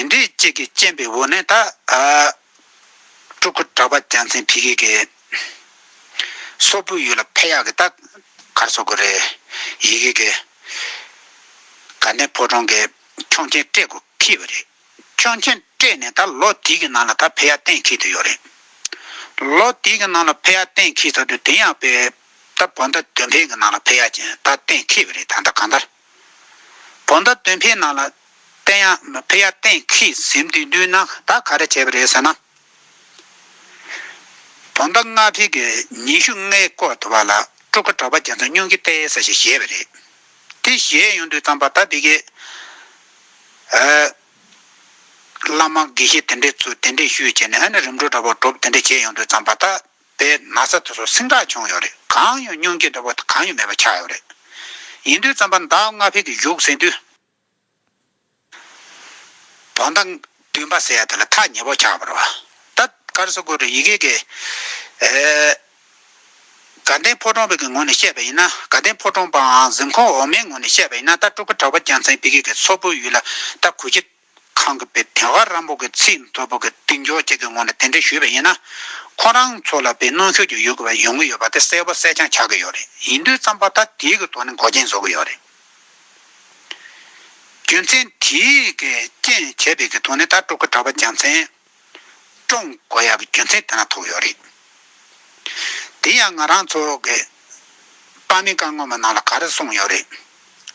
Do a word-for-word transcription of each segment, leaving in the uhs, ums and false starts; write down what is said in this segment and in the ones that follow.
དེ་འདྲའི་གཅིག་གི་རྐྱེན་པའི་འོག་ནས་ད་ཨ། སྤྲུལ་སྐུ་གྲགས་པ་རྒྱལ་མཚན་ཕ་གི་གི་སོག་པོའི་ཡུལ་ལ་ཕེབས་ཡག་གི་ད་ག་རེ་ཟེར་དགོས་རེད། ཡི་གེ་གི་དགའ་ལྡན་ཕོ་བྲང་གི་ཁྱུང་ཆེན་སྤྲད་དགོས་འཁེལ་བ་རེད། ཁྱུང་ཆེན་སྤྲད་ནས་ད་ལོ་དེའི་གི་ནང་ལ་ད་ཕེབས་ཡག་གཏན་འཁེལ་དུ་ཡོད་རེད། ལོ་དེའི་གི་ནང་ལ་ཕེབས་ཡག་གཏན་འཁེལ་ཚར་དུས་དེ་ཡང་པའི་ད་བོད་ཟླ་བདུན་པའི་གི་ནང་ལ་ཕེབས་ཡག་ཅན་ད་གཏན་འཁེལ་བ་རེད། ད་ད་གང་ལྟར་བོད་ཟླ་བདུན་པའི་ནང་ལ་གཏན་ཡག་ཕེབས་ཡག་གཏན་འཁེལ་ཟིན་དུས་དུས་ན་ད་ག་རེ་བྱས་པ་རེད་ཟེར་ན། བོད་ཟླ་ལྔ་པའི་གི་ཉི་ཤུ་ལྔའི་སྐོར་དུ་བ་ལ་སྤྲུལ་སྐུ་གྲགས་པ་རྒྱལ་མཚན་སྙུང་གི་ཏེ་ས་ཞིག་བཞེས་པ་རེད། དེ་བཞེས་ཡོང་དུས་ཙམ་པ་ད་དེ་གི་ཨ། བླ་མ་དགེ་བཤེས་དེ་འདྲས་ཚོ་དེ་འདྲས་ཞུས་བྱས་ནས་ཨ་ནི་རིམ་གྲོ་འདྲ་པོ་གྲུབ་དེ་འདྲས་བྱས་ཡོང་དུས་ཙམ་པ་ད་དེ་ན་ཚ་དེ་ཚོ་སིང་དྲག་བྱུང་ཡོད་རེད། གང་ཡང་སྙུང་གི་འདྲ་པོ་གང་ཡང་མེད་པ་ཆགས་ཡོད་རེད། ཡིན་དུས་ཙམ་པ་ཟླ་ལྔ་པའི་གི་བཞུགས་ཟིན་དུས། བོད་ཟླ་བདུན་པ་ཟེར་ཡ་དེ་ལ་ཐག་ཉེ་པོ་ཆགས་པ་རེད་བ། ད་ག་རེ་ཟེར་དགོས་རེད། ཡི་གེ་གི་ཨེ། དགའ་ལྡན་ཕོ་བྲང་པའི་གི་ངོས་ནས་བཤད་པ་ཡིན་ན། དགའ་ལྡན་ཕོ་བྲང་པའམ་གཟིམ་ཁང་འོག་མའི་ངོས་ནས་བཤད་པ་ཡིན་ན། ད་སྤྲུལ་སྐུ་གྲགས་པ་རྒྱལ་མཚན་ཕ་གི་གི་སོག་པོའི་ཡུལ་ལ་ད་གུས་ཕྱག་ཁང་གི་པའི་དེ་བ་རམ་པོ་གི་ཚིག་མཛོད་པོ་གི་གདེང་འཇོག་ཅིག་གི་ངོས་ནས་དེ་འདྲ་ཞུས་པ་ཡིན་ན། ཁོ་རང་ཚོ་ལ་པའི་གནོན་ཤུགས་ཀྱི་ཡོད་དགོས་པ་ཡོང་གི་ཡོད་པ་དེ་གསལ་པོ་གསལ་རྐྱང་ཆགས་ཀྱི་ཡོད་རེད། ཡིན་དུས་ཙམ་པ་ད་དེའི་གི་ཐོག་ནས་འགོག་རྐྱེན་བཟོ་གི་ཡོད་རེད། རྒྱུ་མཚན་དེའི་གི་རྐྱེན་བྱས་པའི་གི་ཐོག་ནས་ད་སྤྲུལ་སྐུ་གྲགས་པ་རྒྱལ་མཚན་བཀྲོངས་དགོས་ཡག་གི་རྒྱུ་མཚན་དེ་ན་ཐུག་ཡོད་རེད། དེ་ཡང་ང་རང་ཚོ་གི་དཔག་མེད་བཀའ་ངོ་མ་ནང་ལ་ག་རེ་གསུངས་ཡོད་རེད།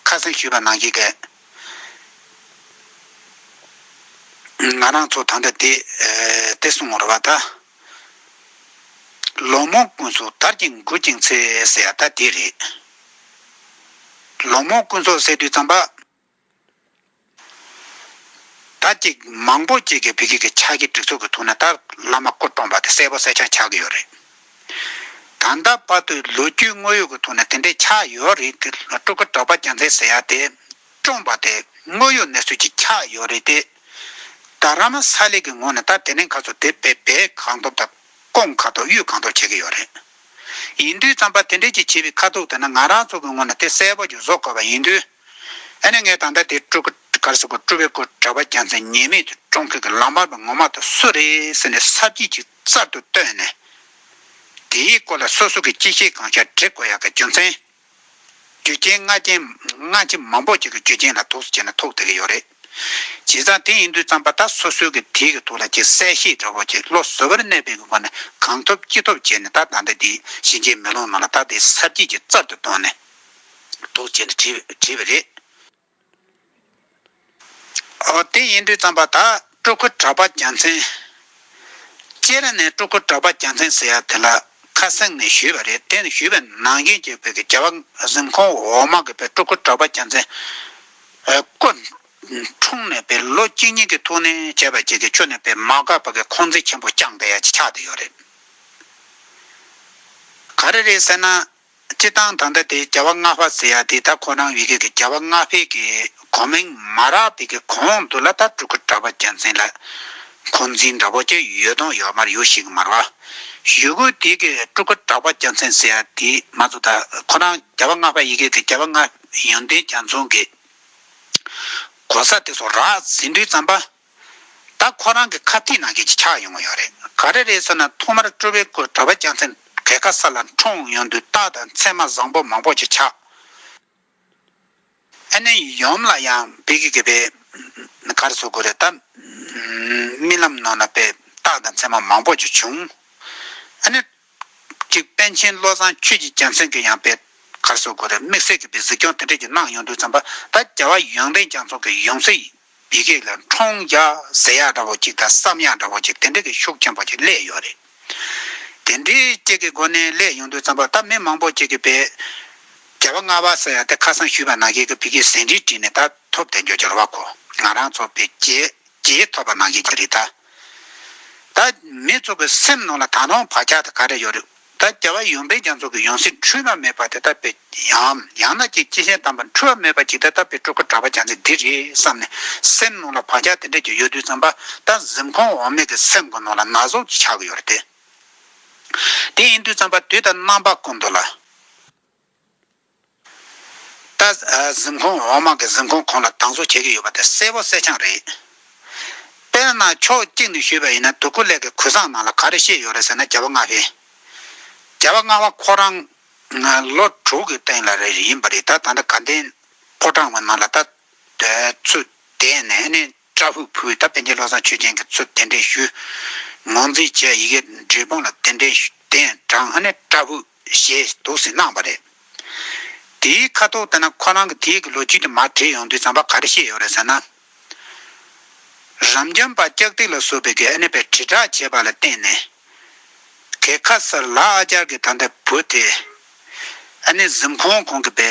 ཁ་སང་ཞུས་པ་ནང་བཞིན་གི་ང་རང་ཚོ་ད་ལྟ་དེ་ཨེ་དེ་གསུངས་ཡོད་རེད་བ། ད་ལོ་མང་ཀུན་སོང་དར་ཞིང་རྒུད་ཅིང་ཚེ་ཟེར་ཡ་ད་དེ་རེད། ལོ་མང་ཀུན་སོང་ཟེར་དུས་ཙམ་པ། ད་ཅིག་མང་པོ་ཅིག་གིས་ཕ་གི་གི་ཕྱག་གི་སྒྲིག་འཛུགས་ཀྱི་ཐོག་ནས་ད་བླ་མ་སྐུ་བཀྲོངས་པ་དེ་གསལ་པོ་གསལ་རྐྱང་ཆགས་ཀྱི་ཡོད་རེད། ད་ལྟ་བར་དུ་ལོ་རྒྱུས་དངོས་ཡོད་ཀྱི་ཐོག་ནས་དེ་འདྲའི་ཆགས་ཡོད་རེད་དེ། སྤྲུལ་སྐུ་གྲགས་པ་རྒྱལ་མཚན་ཟེར་ཡ་དེ་བཀྲོངས་པ་དེ་དངོས་ཡོད་གནས་ཚུལ་ཅིག་ཆགས་ཡོད་རེད་དེ། རྡ་རམ་ས་ལའི་གི་ངོས་ནས་ད་དེ་ནས་ཁ་ཚོ་དེ་བས་བས་གང་ཐུབ་དང་སྐོང་གང་ཐུབ་གཡུག་གང་ཐུབ་བྱེད་ཀྱི་ཡོད་རེད། ཡིན་དུས་ཙམ་པ་དེ་འདྲས་ཀྱི་བྱེད་པའི་ཁ་ཐུག་དེ་ན་ང་རང་ཚོ་གི་ངོས་ནས་དེ་གསལ་པོ་ཅིག་བཟོ་དགོས་པ་ཡིན་དུས། ཨ་ནི་ངས་ད་ལྟ་དེ་སྤྲུལ་སྐུ་ག་རེ་ཟེར་དགོས། སྤྲུལ་པའི་སྐུ་གྲགས་པ་རྒྱལ་མཚན་ཉེས་མེད་དུ་བཀྲོངས་མཁན་གྱི་ལམ་བར་པ་ངོ་མ་དེ་སུ་རེད་ཟེར་ནས་གསར་བརྗེ་ཅིག་རྩལ་དུ་བཏོན་ནས། དེའི་སྐོར་ལ་སོ་སོ་གི་སྤྱི་བཤད་གང་ཤར་འབྲི་དགོས་ཡག་གི་རྒྱུ་མཚན། རྒྱུ་རྐྱེན་སྔ་རྐྱེན་སྔ་ཕྱི་མང་པོ་ཅིག་གི་རྒྱུ་རྐྱེན་ལ་ཐུག་སུ་བྱས་ནས་ཐུག་བསྡད་ཀྱི་ཡོད་རེད། བྱས་ཙང་དེ་ཡིན་དུས་ཙམ་པ་ད་སོ་སོའི་གི་དེའི་གི་ཐོག་ལ་ཅིག་གསལ་བཤད་འདྲ་པོ་ཅིག་བློ་གཟུ་བར་གནས་པའི་གི་སྒོ་ནས་གང་ཐུབ་ཅི་ཐུབ་བྱས་ནས་ད་ད་ལྟ་དེ་གཞིས་བྱེས་མེ་ལོང་ནང་ལ་ད་དེ་གསར་བརྗེ་ཅིག་རྩལ་དུ་བཏོན་ནས་འདུག་བྱས་ནས་བྲིས་བྲིས་པ་རེད། ཨོ་དེ་ཡིན་དུས་ཙམ་པ་ད་སྤྲུལ་སྐུ་གྲགས་པ་རྒྱལ་མཚན། སྤྱིར་ནས་སྤྲུལ་སྐུ་གྲགས་པ་རྒྱལ་མཚན་ཟེར་ཡ་དེ་ལ་ཁ་སང་ནས་ཞུས་པ་རེད། དེ་ནས་ཞུས་པའི་ནང་བཞིན་གྱི་བོད་ཀྱི་རྒྱལ་བ་གཟིམ་ཁང་འོག་མ་གི་བོད་སྤྲུལ་སྐུ་གྲགས་པ་རྒྱལ་མཚན་སྐུ་འཁྲུངས་ནས་པའི་ལོ་གཅིག་གཉིས་ཀྱི་ཐོག་ནས་བྱས་པ་ཅིག་གི་ཆོས་ནས་པའི་མ་འགགས་པ་གི་ཁུང་ཙི་ཆེན་པོ་བསྐྱངས་བསྡད་ཡ་ཅིག་ཆགས་བསྡད་ཡོད་རེད། ག་རེ་རེད་ཟེར་ན། སྤྱིར་བཏང་ད་ལྟ་དེ་རྒྱལ་བ་ལྔ་པ་ཟེར་ཡ་དེ་ད་ཁོ་རང་ཡི་གེ་གི་རྒྱལ་བ་ལྔ་པའི་གི་གོ་མིང་མ་རག་པའི་གི་གོང་དུ་ལ་ད་སྤྲུལ་སྐུ་གྲགས་པ་རྒྱལ་མཚན་ལ་འཁོན་འཛིན་འདྲ་པོ་ཅིག་ཡོད་དང་ཡོད་མ་རེད་ཡོད་ཤེས་ཀྱི་མ་རེད་བ། ཡུ་གུ་དེ་གི་སྤྲུལ་སྐུ་གྲགས་པ་རྒྱལ་མཚན་ཟེར་ཡ་དེ་མ་གཏོགས་ད་ཁོ་རང་རྒྱལ་བ་ལྔ་པ་ཡི་གེ་གི་རྒྱལ་བ་ལྔ་ཡོན་ཏན་རྒྱ་མཚོ་གི་གོ་ས་དེ་ཚོ་རག་ཟིན་དུས་ཙམ་པ། ད་ཁོ་རང་གི་ཁ་གཏད་ནང་བཞིན་ཅིག་ཆགས་ཡོང་གི་ཡོད་རེད། ག་རེ་རེད་ཟེར་ན་ཐོག་མར་སྤྲུལ་པའི་སྐུ་གྲགས་པ་རྒྱལ་མཚན་ག་ས་ལ་འཁྲུངས་ཡོང་དུས་རྟགས་དང་མཚན་མ་བཟང་པོ་མང་པོ་ཅིག་ཆགས། ཨ་ནི་ཡུམ་ལ་ཡང་བི་གི་གི་བི་ག་རེ་ཟེར་དགོས་རེད་ད། རྨི་ལམ་ནང་ན་པའི་རྟགས་དང་མཚན་མ་མང་པོ་ཅིག་བྱུང་། ཨ་ནི། གཅིག་པཎ་ཆེན་བློ་བཟང་ཆོས་ཀྱི་རྒྱལ་མཚན་གྱི་ཡང་པའི་ག་རེ་ཟེར་དགོས་རེད། དམིགས་བསལ་གྱི་པའི་གཟིགས་སྐྱོང་དེ་འདྲས་ཀྱི་གནང་ཡོང་དུས་ཙམ་པ་ད་རྒྱལ་བ་ཡོན་ཏན་རྒྱ་མཚོ་གི་ཡང་སྲིད་བི་གེ་ལ་འཁྲུངས་ཡ་ཟེར་ཡ་འདྲ་བོ་ཅིག་དང་བསམ་ཡ་འདྲ་བོ་ཅིག་དེ་འདྲས་ཀྱི་ཤུགས་ཆེན་པོ་ཅིག་སླེབས་ཡོད་རེད། དེ་འདྲས་ཅིག་གི་སྒོ་ནས་སླེབས་ཡོང་དུས་ཙམ་པ་ད་མི་མང་པོ་ཅིག་གིས་པའི་རྒྱལ་བ་ལྔ་པ་ཟེར་ཡ་དེ་ཁ་སང་ཞུས་པ་ནང་བཞིན་གྱི་བི་གེ་ཟིན་བྲིས་བྲིས་ནས་ད་ཐོབ་བསྡད་འཇོག་གི་རེད་བ། ཁོ་ང་རང་ཚོ་པའི་རྗེས། རྗེས་ཐོབ་པ་ནང་བཞིན་གྱི་རེད་ད། ད་མི་ཚོ་གི་སེམས་ནང་ལ་ད་རུང་བག་ཆགས་དེ་ག་རེ་ཡོད་རེད། ད་རྒྱལ་བ་ཡོན་ཏན་རྒྱ་མཚོ་གི་ཡང་སྲིད་འཁྲུལ་པ་མེད་པ་དེ་ལྟ་བུའི་ཡང་ཡང་ན་ཅིག་སྤྱི་བཤད་དམ་པ་འཁྲུལ་པ་མེད་པ་ཅིག་དེ་ལྟ་བུའི་སྤྲུལ་སྐུ་གྲགས་པ་རྒྱལ་མཚན་འདི་རེད་བསམ་ནས་སེམས་ནང་ལ་བག་ཆགས་དེ་འདྲ་ཅིག་ཡོད་དུས་ཙམ་པ་ད་གཟིམ་ཁང་འོག་མའི་གི་སེམས་ཀྱི་ནང་ལ་ན་ཟུག་ཅིག་ཆགས་ཀྱི་ཡོད་རེད་དེ། དེ་ཡིན་དུས་ཙམ་པ་དུས་དང་རྣམ་པ་ཀུན་ཏུ་ལ། ད་གཟིམ་ཁང་འོག་མ་གི་གཟིམ་ཁང་གོང་ལ་དང་གཟོ་བྱེད་ཀྱི་ཡོད་པ་དེ་གསལ་པོ་གསལ་རྐྱང་རེད། ན་ཕྱོགས་གཅིག་ནས་ཞུས་པ་ཡིན་ན་དུ་ཀུ་ལེ་གི་གོས་བཟང་ནང་ལ་ག་རེ་བཤད་ཡོད་རེད་ཟེར་ན། རྒྱལ་བ་ལྔ་པས། རྒྱལ་བ་ལྔ་པ་ཁོ་རང་ང་ལོ་དྲུག་གི་སྟེང་ལ་རེ་ཡིན་པ་རེད། ད་ད་ལྟ་དགའ་ལྡན་ཕོ་བྲང་གི་ནང་ལ་ད་ཚུར་བསྡད་ནས་ཨ་ནི་བཀྲ་ཤིས་ཕུལ། ད་པཎ་ཆེན་བློ་བཟང་ཆོས་རྒྱན་གྱིས་ཚུར་གདན་འདྲེན་ཞུས། ངོས་འཛིན་བྱས། ཡི་གེ་འབྲས་སྤུངས་ལ་གདན་འདྲེན་ཞུས། གདན་དྲངས། ཨ་ནི་བཀྲ་ཤིས་ཞེས་འདུག་སེ་གནང་བ་རེད། དེའི་ཁ་ཐོག་དེ་ན་ཁོ་རང་གི་དེའི་གི་ལོ་རྒྱུས་དེ་མར་བྲིས་ཡོང་དུས་ཙམ་པ་ག་རེ་བཤད་ཡོད་རེད་ཟེར་ན། རབ་འབྱམས་པ་ལྕགས་སྡིག་ལ་སོགས་པའི་གི་ཨ་ནི་པའི་དྲིལ་བསྒྲགས་བྱས་པ་ལ་བརྟེན་ནས། གེ་ཁ་སར་ལ་ཨ་ཅར་གྱི་ད་ལྟ་བུ་དེ་ཨ་ནི་གཟིམ་ཁང་གོང་གི་པའི་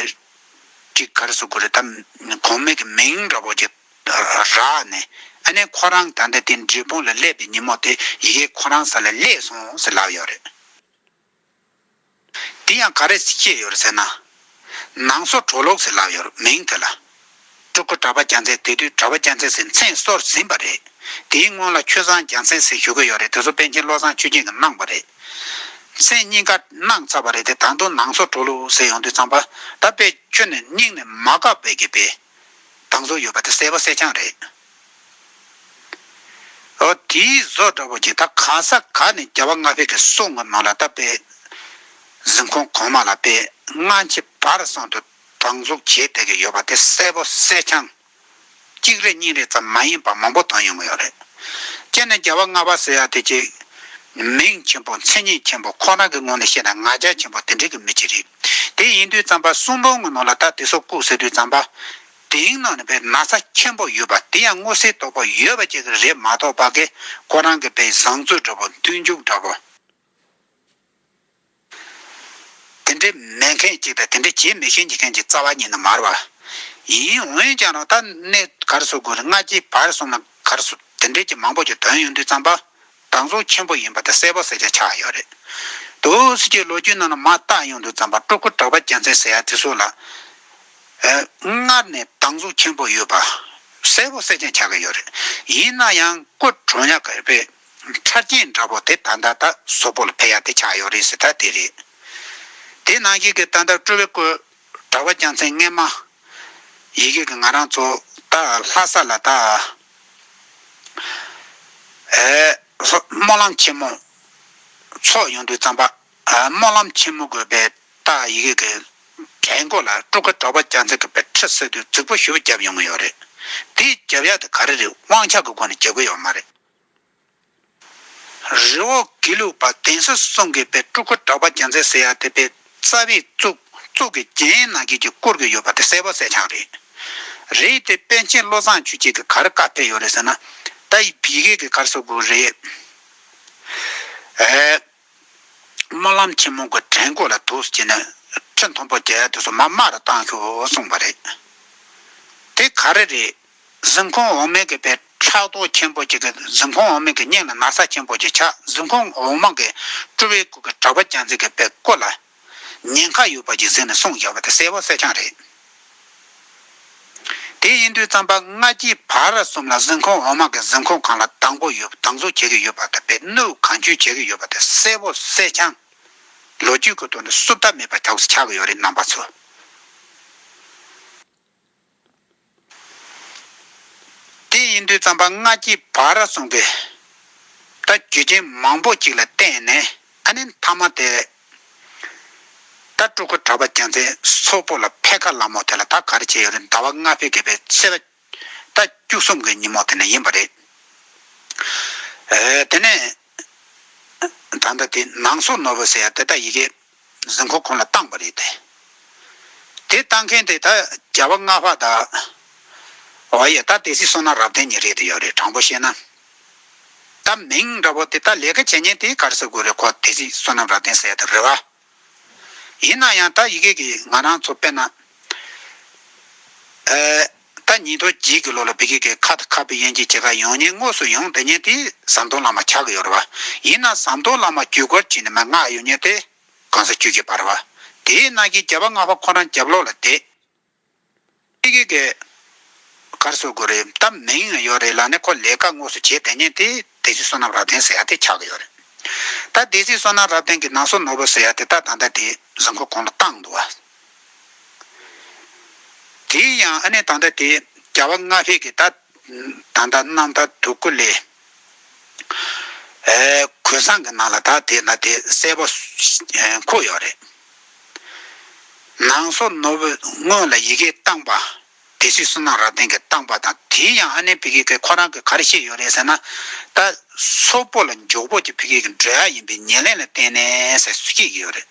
ཅིག་ག་རེ་ཟེར་དགོས་རེད། ད་གོང་མའི་གི་མིང་འདྲ་པོ་ཅིག་རག་ནས་ཨ་ནི་ཁོ་རང་ད་ལྟ་དེ་འབྲས་སྤུངས་ལ་སླེབས་པའི་ཉིན་མོ་དེ་ཡི་གེ་ཁོ་རང་ས་ལ་སླེབས་སོང་ཟེར་ལབ་ཡོད་རེད། དེ་ཡང་ག་རེ་བཤད་ཡོད་རེད་ཟེར་ན། ནང་སོ་གྲོ་ལོག་ཟེར་ལབ་ཡོད་རེད་མིང་དེ་ལ། སྤྲུལ་སྐུ་གྲགས་པ་རྒྱལ་མཚན། དེ་དུས་གྲགས་པ་རྒྱལ་མཚན་ཟེར་མཚན་གསོལ་ཟིན་པ་རེད། དེའི་སྔོན་ལ་ཆོས་བཟང་རྒྱལ་མཚན་ཟེར་ཞུ་གི་ཡོད་རེད། དེ་ཚོ་པཎ་ཆེན་བློ་བཟང་ཆོས་རྒྱན་གྱིས་གནང་བ་རེད། མཚན་གཉིས་ཀ་གནང་ཚར་བ་རེད་དེ། ད་དུང་ནང་སོ་གྲོ་ལོག་ཟེར་ཡོང་དུས་ཙམ་པ་ད་དཔེ་ཁྱོན་ནས་སྙིང་ནས་མ་དགའ་བའི་གི་པའི་སྡང་ཟུག་ཡོད་པ་དེ་གསལ་པོ་གསལ་རྐྱང་རེད། འོ་དེའི་བཟོ་འདྲ་པོ་ཅིག་ད་ག་ས་ག་ནས་རྒྱལ་བ་ལྔ་པའི་གི་གསུང་གི་ནང་ལ་ད་དཔེ་གཟིམ་ཁང་གོང་མ་ལ་དཔེ་སྔ་ཕྱི་བར་གསུམ་དུ་སྡང་ཟུག་བྱས་བསྡད་ཀྱི་ཡོད་པ་དེ་གསལ་པོ་གསལ་རྐྱང་། གཅིག་རེ་གཉིས་རེ་ཙམ་མ་ཡིན་པ་མང་པོ་བཏོན་ཡོང་གི་ཡོད་རེད། སྤྱིར་ནས་རྒྱལ་བ་ལྔ་པ་ཟེར་ཡ་དེ་ཅིག་མིང་ཆེན་པོ་མཚན་ཉིད་ཆེན་པོ་ཁོ་རང་གི་ངོས་ནས་བཤད་ན་ང་རྒྱལ་ཆེན་པོ་དེ་འདྲའི་གི་མི་ཅིག་རེད། དེ་ཡིན་དུས་ཙམ་པ་གསུང་འབུམ་གི་ནང་ལ་ད་དེ་ཚོ་བཀུག་ཟེར་དུས་ཙམ་པ། དེའི་ནང་ནས་པའི་ན་ཚ་ཆེན་པོ་ཡོད་པ་དེ་ཡང་མངོན་གསལ་དོད་པོ་ཡོད་པ་ཅིག་རེད་མ་གཏོགས་པ་གི་ཁོ་རང་གི་པའི་བཟང་སྤྱོད་འདྲ་པོ་མཐུན་འཇུག་འདྲ་པོ། དེ་འདྲའི་མེད་མཁན་ཅིག་དང་དེ་འདྲའི་བྱེད་མི་ཤེས་མཁན་གྱི་རྩ་བ་ཉིད་ནས་མ་རེད་པ། ཡིན་འོན་ཀྱང་རང་ད་གནས་ག་རེ་ཟེར་དགོས་རེད། སྔ་ཕྱི་བར་གསུམ་ལ་ག་རེ་ཟེར་དེ་འདྲའི་ཅིག་མང་པོ་ཅིག་ཐོན་ཡོང་དུས་ཙམ་པ། སྡང་ཟུག་ཆེན་པོ་ཡིན་པ་དེ་གསལ་པོ་གསལ་རྐྱང་ཆགས་ཡོད་རེད། འདུག་སེ་ཅིག་ལོ་རྒྱུས་ནང་ལ་མར་བལྟ་ཡོང་དུས་ཙམ་པ་སྤྲུལ་སྐུ་གྲགས་པ་རྒྱལ་མཚན་ཟེར་ཡ་དེ་ཚོ་ལ། ཨ། སྔར་ནས་སྡང་ཟུག་ཆེན་པོ་ཡོད་པ་གསལ་པོ་གསལ་རྐྱང་ཆགས་ཀྱི་ཡོད་རེད། ཡིན་ན་ཡང་སྐུ་གྲོངས་ཡག་གི་པའི་ཆ་རྐྱེན་འདྲ་པོ་དེ་ད་ལྟ་ད་གཟུགས་པོ་ལ་ཕན་ཡག་དེ་ཆགས་ཡོད་རེད་ཟེར་ད་དེ་རེད། དེ་ནང་བཞིན་གྱི་ད་ལྟ་སྤྲུལ་པའི་སྐུ་གྲགས་པ་རྒྱལ་མཚན་སྔས་མ་ཡི་གེ་གི་ང་རང་ཚོ་ད་ལྷ་ས་ལ་ད་ཨེ་སྨོན་ལམ་ཆེན་མོ་ཚོགས་ཡོང་དུས་ཙམ་པ། ཨ། སྨོན་ལམ་ཆེན་མོ་དགོས་པའི་རྟགས་ཡི་གེ་གི་གྲལ་མགོ་ལ་སྤྲུལ་སྐུ་གྲགས་པ་རྒྱལ་མཚན་གྱི་པའི་ཁྲི་གསོལ་དུས་རྫིག་པོ་ཞེ་པོ་བརྒྱབ་ཡོང་གི་ཡོད་རེད། དེ་བརྒྱབ་ཡག་དེ་ག་རེ་རེད། དབང་ཆ་གི་སྒོ་ནས་བརྒྱབ་གི་ཡོད་མ་རེད། རི་བོ་དགེ་ལུགས་པ་གདན་ས་གསུམ་གྱི་པའི་སྤྲུལ་སྐུ་གྲགས་པ་རྒྱལ་མཚན་ཟེར་ཡག་དེ་པའི་རྩ་བའི་གཙུག་གཙུག་གི་རྒྱན་ནང་བཞིན་གྱི་བཀུར་གྱི་ཡོད་པ་དེ་གསལ་པོ་གསལ་རྐྱང་རེད། རེད་དེ་པཎ་ཆེན་བློ་བཟང་ཆོས་རྒྱན་གྱིས་ག་རེ་བཀའ་ཕེབས་ཡོད་རེད་ཟེར་ན། ད་ཡི་གེ་གི་ག་རེ་ཟེར་དགོས་རེད། ཨེ། སྨོན་ལམ་ཆེན་མོ་གི་གྲལ་མགོ་ལ་འདུག་སེ་བྱས་ནས་ཁྲི་མཐོན་པོ་རྒྱག་ཡ་དེ་ཚོ་མར་དམའ་རུ་བཏང་ཤོག་གསུངས་པ་རེད། དེ་ག་རེ་རེད། གཟིམ་ཁང་འོག་མའི་གི་པའི་ཕྲག་དོག་ཆེན་པོ་ཅིག་གི་གཟིམ་ཁང་འོག་མའི་གི་སྙིང་ལ་ན་ཚ་ཆེན་པོ་ཅིག་ཆགས། གཟིམ་ཁང་འོག་མ་གི་སྤྲུལ་པའི་སྐུ་གི་གྲགས་པ་རྒྱལ་མཚན་གྱི་པའི་སྐུ་ལ་ཉེན་ཁ་ཡོད་པ་ཅིག་གཟིགས་ནས་གསུངས་བཞག་པ་དེ་གསལ་པོ་གསལ་རྐྱང་རེད། དེ་ཡིན་དུས་ཙམ་པ་སྔ་ཕྱི་བར་གསུམ་ལ་གཟིམ་ཁང་འོག་མ་གི་གཟིམ་ཁང་གང་ལ་སྡང་པོ་ཡོད། སྡང་ཟུག་བྱེད་ཀྱི་ཡོད་པ་དང་པའི་གནོད་གང་བྱུང་བྱེད་ཀྱི་ཡོད་པ་དེ་གསལ་པོ་གསལ་རྐྱང་། ལོ་རྒྱུས་ཀྱི་ཐོག་ནས་སུབ་ཐབས་མེད་པ་ཆགས་སུ་ཆགས་ཀྱི་ཡོད་རེད་རྣམ་པ་ཚོ། དེ་ཡིན་དུས་ཙམ་པ་སྔ་ཕྱི་བར་གསུམ་གྱི་ད་རྒྱུ་རྐྱེན་མང་པོ་ཅིག་ལ་བརྟེན་ནས་ཨ་ནི་མཐའ་མ་དེ་ད་སྤྲུལ་སྐུ་གྲགས་པ་རྒྱལ་མཚན་སོག་པོ་ལ་ཕེབས་ཁ་སླ་མོ་དེ་ལ་ད་ག་རེ་བྱས་ཡོད་རེད། ཟླ་བ་ལྔ་པའི་གི་པའི་ཚེས་པ་ད་བཅུ་གསུམ་གི་ཉིན་མོ་དེ་ནས་ཡིན་པ་རེད། ཨེ། དེ་ནས་ད་ལྟ་དེ་ནང་སོ་ནོར་བུ་ཟེར་ཡ་དེ་ད་ཡི་གེ་གཟིམ་ཁང་གོང་ལ་བཏང་བ་རེད་དེ། དེ་བཏང་མཁན་དེ་ད་རྒྱལ་བ་ལྔ་པ་དང་། འོ་ཡ། ད་སྡེ་སྲིད་བསོད་ནམས་རབ་བརྟན་གཉིས་རེད་དེ་ཡོད་རེད། དྲང་པོ་བཤད་ན། ད་མིང་འདྲ་པོ་དེ་ད་ལས་ཀ་བྱེད་མཁན་དེ་ག་རེ་ཟེར་དགོས་རེད། ཁོ་སྡེ་སྲིད་བསོད་ནམས་རབ་བརྟན་ཟེར་ཡ་དེ་རེད་བ། ཡིན་ན་ཡང་ད་ཡི་གེ་གི་ང་རང་ཚོ་དཔེར་ན། ཨེ། ད་ཉིས་སྟོང་བརྒྱད་ཀྱི་ལོ་ལ་བི་གེ་གི་ཁ་ད་ཁ་པའི་དབྱིན་ཇི་བྱེད་ག་ཡོང་མཁན་དངོས་སུ་ཡོང་བསྡད་མཁན་དེ་ཟམ་གདོང་བླ་མ་ཆགས་ཀྱི་ཡོད་རེད་བ། ཡིན་ན་ཟམ་གདོང་བླ་མ་བརྒྱུད་སྐུར་བྱས་ནས་མར་མངགས་ཡོང་མཁན་དེ་གོང་ས་བཅུ་བཞི་པ་རེད་བ། དེའི་ནང་གི་རྒྱལ་བ་ལྔ་པ་ཁོ་རང་རྒྱབ་ལོགས་ལ་བསྡད། དེ་གི་གི་ག་རེ་ཟེར་དགོས་རེད། ད་མིང་ཡོད་རེད་ལབ་ནས་ཁོ་ལས་ཀ་དངོས་སུ་བྱེད་བསྡད་མཁན་དེ་སྡེ་སྲིད་བསོད་ནམས་རབ་བརྟན་ཟེར་ཡ་དེ་ཆགས་ཀྱི་ཡོད་རེད། ད་སྡེ་སྲིད་བསོད་ནམས་རབ་བརྟན་གྱི་ནང་སོ་ནོར་བུ་ཟེར་ཡ་དེ་ད་ད་ལྟ་དེ་གཟིམ་ཁང་གོང་ལ་བཏང་འདུག་བ། དེ་ཡང་ཨ་ནི་ད་ལྟ་དེ་རྒྱལ་བ་ལྔ་པའི་གི་ད་ད་ལྟ་རྣམ་ཐར་དུ་ཀུ་ལེ། ཨེ་གོས་བཟང་གི་ནང་ལ་ད་དེ་ན་དེ་གསལ་པོ་ཨེ་འཁོད་ཡོད་རེད། ནང་སོ་ནོར་བུ་སྔོན་ལ་ཡི་གེ་བཏང་པ། སྡེ་སྲིད་བསོད་ནམས་རབ་བརྟན་གྱིས་བཏང་པ་དང་། དེ་ཡང་ཨ་ནེ་ཕ་གི་གི་ཁོ་རང་གིས་ག་རེ་བཤད་ཡོད་རེད་ཟེར་ན། ད་སོག་པོ་ལ་མགྱོགས་པོ་གྱི་ཕ་གི་གི་འགྲོ་ཡ་ཡིན་པའི་ཉེར་ལེན་ལ་བརྟེན་ནས་ཟེར་བཤད་ཀྱི་ཡོད་རེད།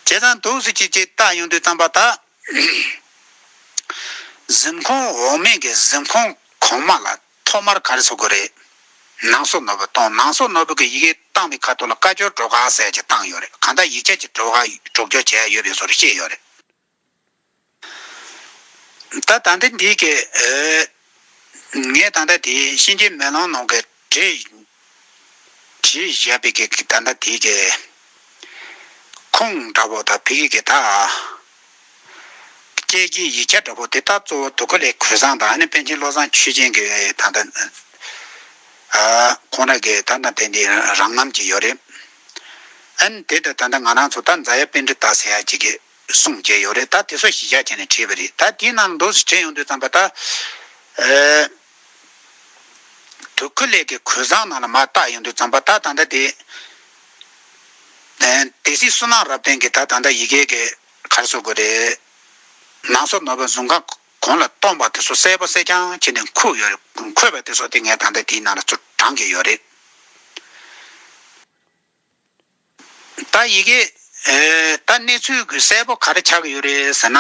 བྱས་ཙང་འདུག་སེ་ཅིག་ཅིག་བལྟ་ཡོང་དུས་ཙམ་པ་ད། གཟིམ་ཁུང་འོག་མིན་གྱི་གཟིམ་ཁུང་གོང་མ་ལ་ཐོག་མར་ག་རེ་བཟོ་དགོས་རེད། ནང་སོ་ནོར་བུ་གཏོང་། ནང་སོ་ནོར་བུ་གི་ཡི་གེ་བཏང་བའི་ཁ་ཐུག་ལ་བཀའ་འགྱུར་སྒྲོག་ག་ཟེར་ཅིག་བཏང་ཡོད་རེད། གང་ལྟར་ཡིག་ཆ་ཅིག་སྒྲོག་ག་སྒྲོག་སྦྱོར་བྱས་ཡོད་པའི་བཟོ་འདྲ་བཤད་ཡོད་རེད། ད་ད་ལྟ་འདི་གི་ཨེ། ངས་ད་ལྟ་དེ་གཤིན་རྗེ་མེ་ལོང་ནང་གི་བྲིས་བྲིས་བཞག་པའི་གི་ད་ལྟ་དེ་གི་ཁུངས་འདྲ་པོ་དང་ཕ་གི་གི་ད་སྐད་ཀྱི་ཡིག་ཆ་འདྲ་པོ་དེ་ད་གཙོ་བོ་དུ་ཁ་ལའི་གོས་བཟང་དང་། ཨ་ནི་པཎ་ཆེན་བློ་བཟང་ཆོས་རྒྱན་གྱི་ད་ལྟ་ཨ་ཁོང་རང་གི་ད་ལྟ་དེ་འདི་རང་རྣམ་གྱི་ཡོད་རེད། ཨ་ནི་དེ་ད་ད་ལྟ་ང་རང་ཚོ་ད་རྫ་ཡབ་པཎྜི་ཏ་ཟེར་ཡ་ཅིག་གི་གསུང་བྱས་ཡོད་རེད། ད་དེ་ཚོ་གཞི་བཞག་བྱས་ནས་བྲིས་པ་རེད། ད་དེའི་ནང་འདུག་སེ་བྲིས་ཡོང་དུས་ཙམ་པ་ད། ཨེ། དུ་ཁ་ལའི་གི་གོས་བཟང་ནང་ལ་མར་བལྟ་ཡོང་དུས་ཙམ་པ་ད་ད་ལྟ་དེ། ཨེ། སྡེ་སྲིད་བསོད་ནམས་རབ་བརྟན་གྱིས་ད་ད་ལྟ་ཡི་གེ་གི་ག་རེ་ཟེར་དགོས་རེད། ནང་སོ་ནོར་བུ་གཟིམ་ཁང་གོང་ལ་གཏོང་པ་དེ་ཚོ་གསལ་པོ་གསལ་རྐྱང་བྱས་ནས་འཁོད་ཡོད་རེད། འཁོད་པ་དེ་ཚོ་དེ་ངས་ད་ལྟ་དེའི་ནང་ལ་ཚུར་དྲངས་ཀྱི་ཡོད་རེད། ད་ཡི་གེ་ཨེ། ད་གནས་ཚུལ་གྱི་གསལ་པོ་ག་རེ་ཆགས་ཀྱི་ཡོད་རེད་ཟེར་ན།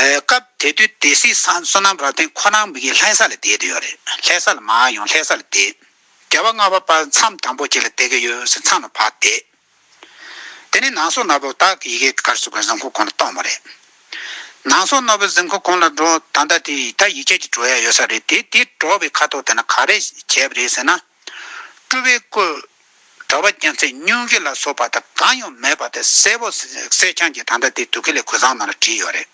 ཨེ། སྐབས་དེ་དུས་སྡེ་སྲིད་བསོད་ནམས་རབ་བརྟན་ཁོ་རང་མི་གི་ལྷ་ས་ལ་བསྡད་དེ་ཡོད་རེད། ལྷ་ས་ལ་མར་ཡོང་། ལྷ་ས་ལ་བསྡད། རྒྱལ་བ་ལྔ་པ་ཕར་མཚམས་དང་པོ་ཅིག་ལ་བསྡད་ཀྱི་ཡོད་ཟེར་མཚམས་ལ་ཕར་བསྡད། དེ་ནས་ནང་སོ་ནོར་བུ་ད་ཡི་གེ་ག་རེ་ཟེར་དགོས། གཟིམ་ཁུག་གོང་ལ་གཏོང་བ་རེད། ནང་སོ་ནོར་བུ་གཟིམ་ཁུག་གོང་ལ་འགྲོ། ད་ལྟ་དེ་ད་ཡིག་ཆ་ཅིག་འགྲོ་ཡ་ཡོད་ས་རེད། དེ་དེ་འགྲོ་བའི་ཁ་ཐུག་དེ་ན་ག་རེ་བྱས་པ་རེད་ཟེར་ན། སྤྲུལ་པའི་སྐུ་གྲགས་པ་རྒྱལ་མཚན་སྙུང་གཞི་ལ་སོགས་པ་དང་གང་ཡང་མེད་པ་དེ་གསལ་པོ་གསལ་རྐྱང་གིས་ད་ལྟ་དེ་དུ་ཁ་ལའི་གོས་བཟང་ནང་ལ་བྲིས་ཡོད་རེད།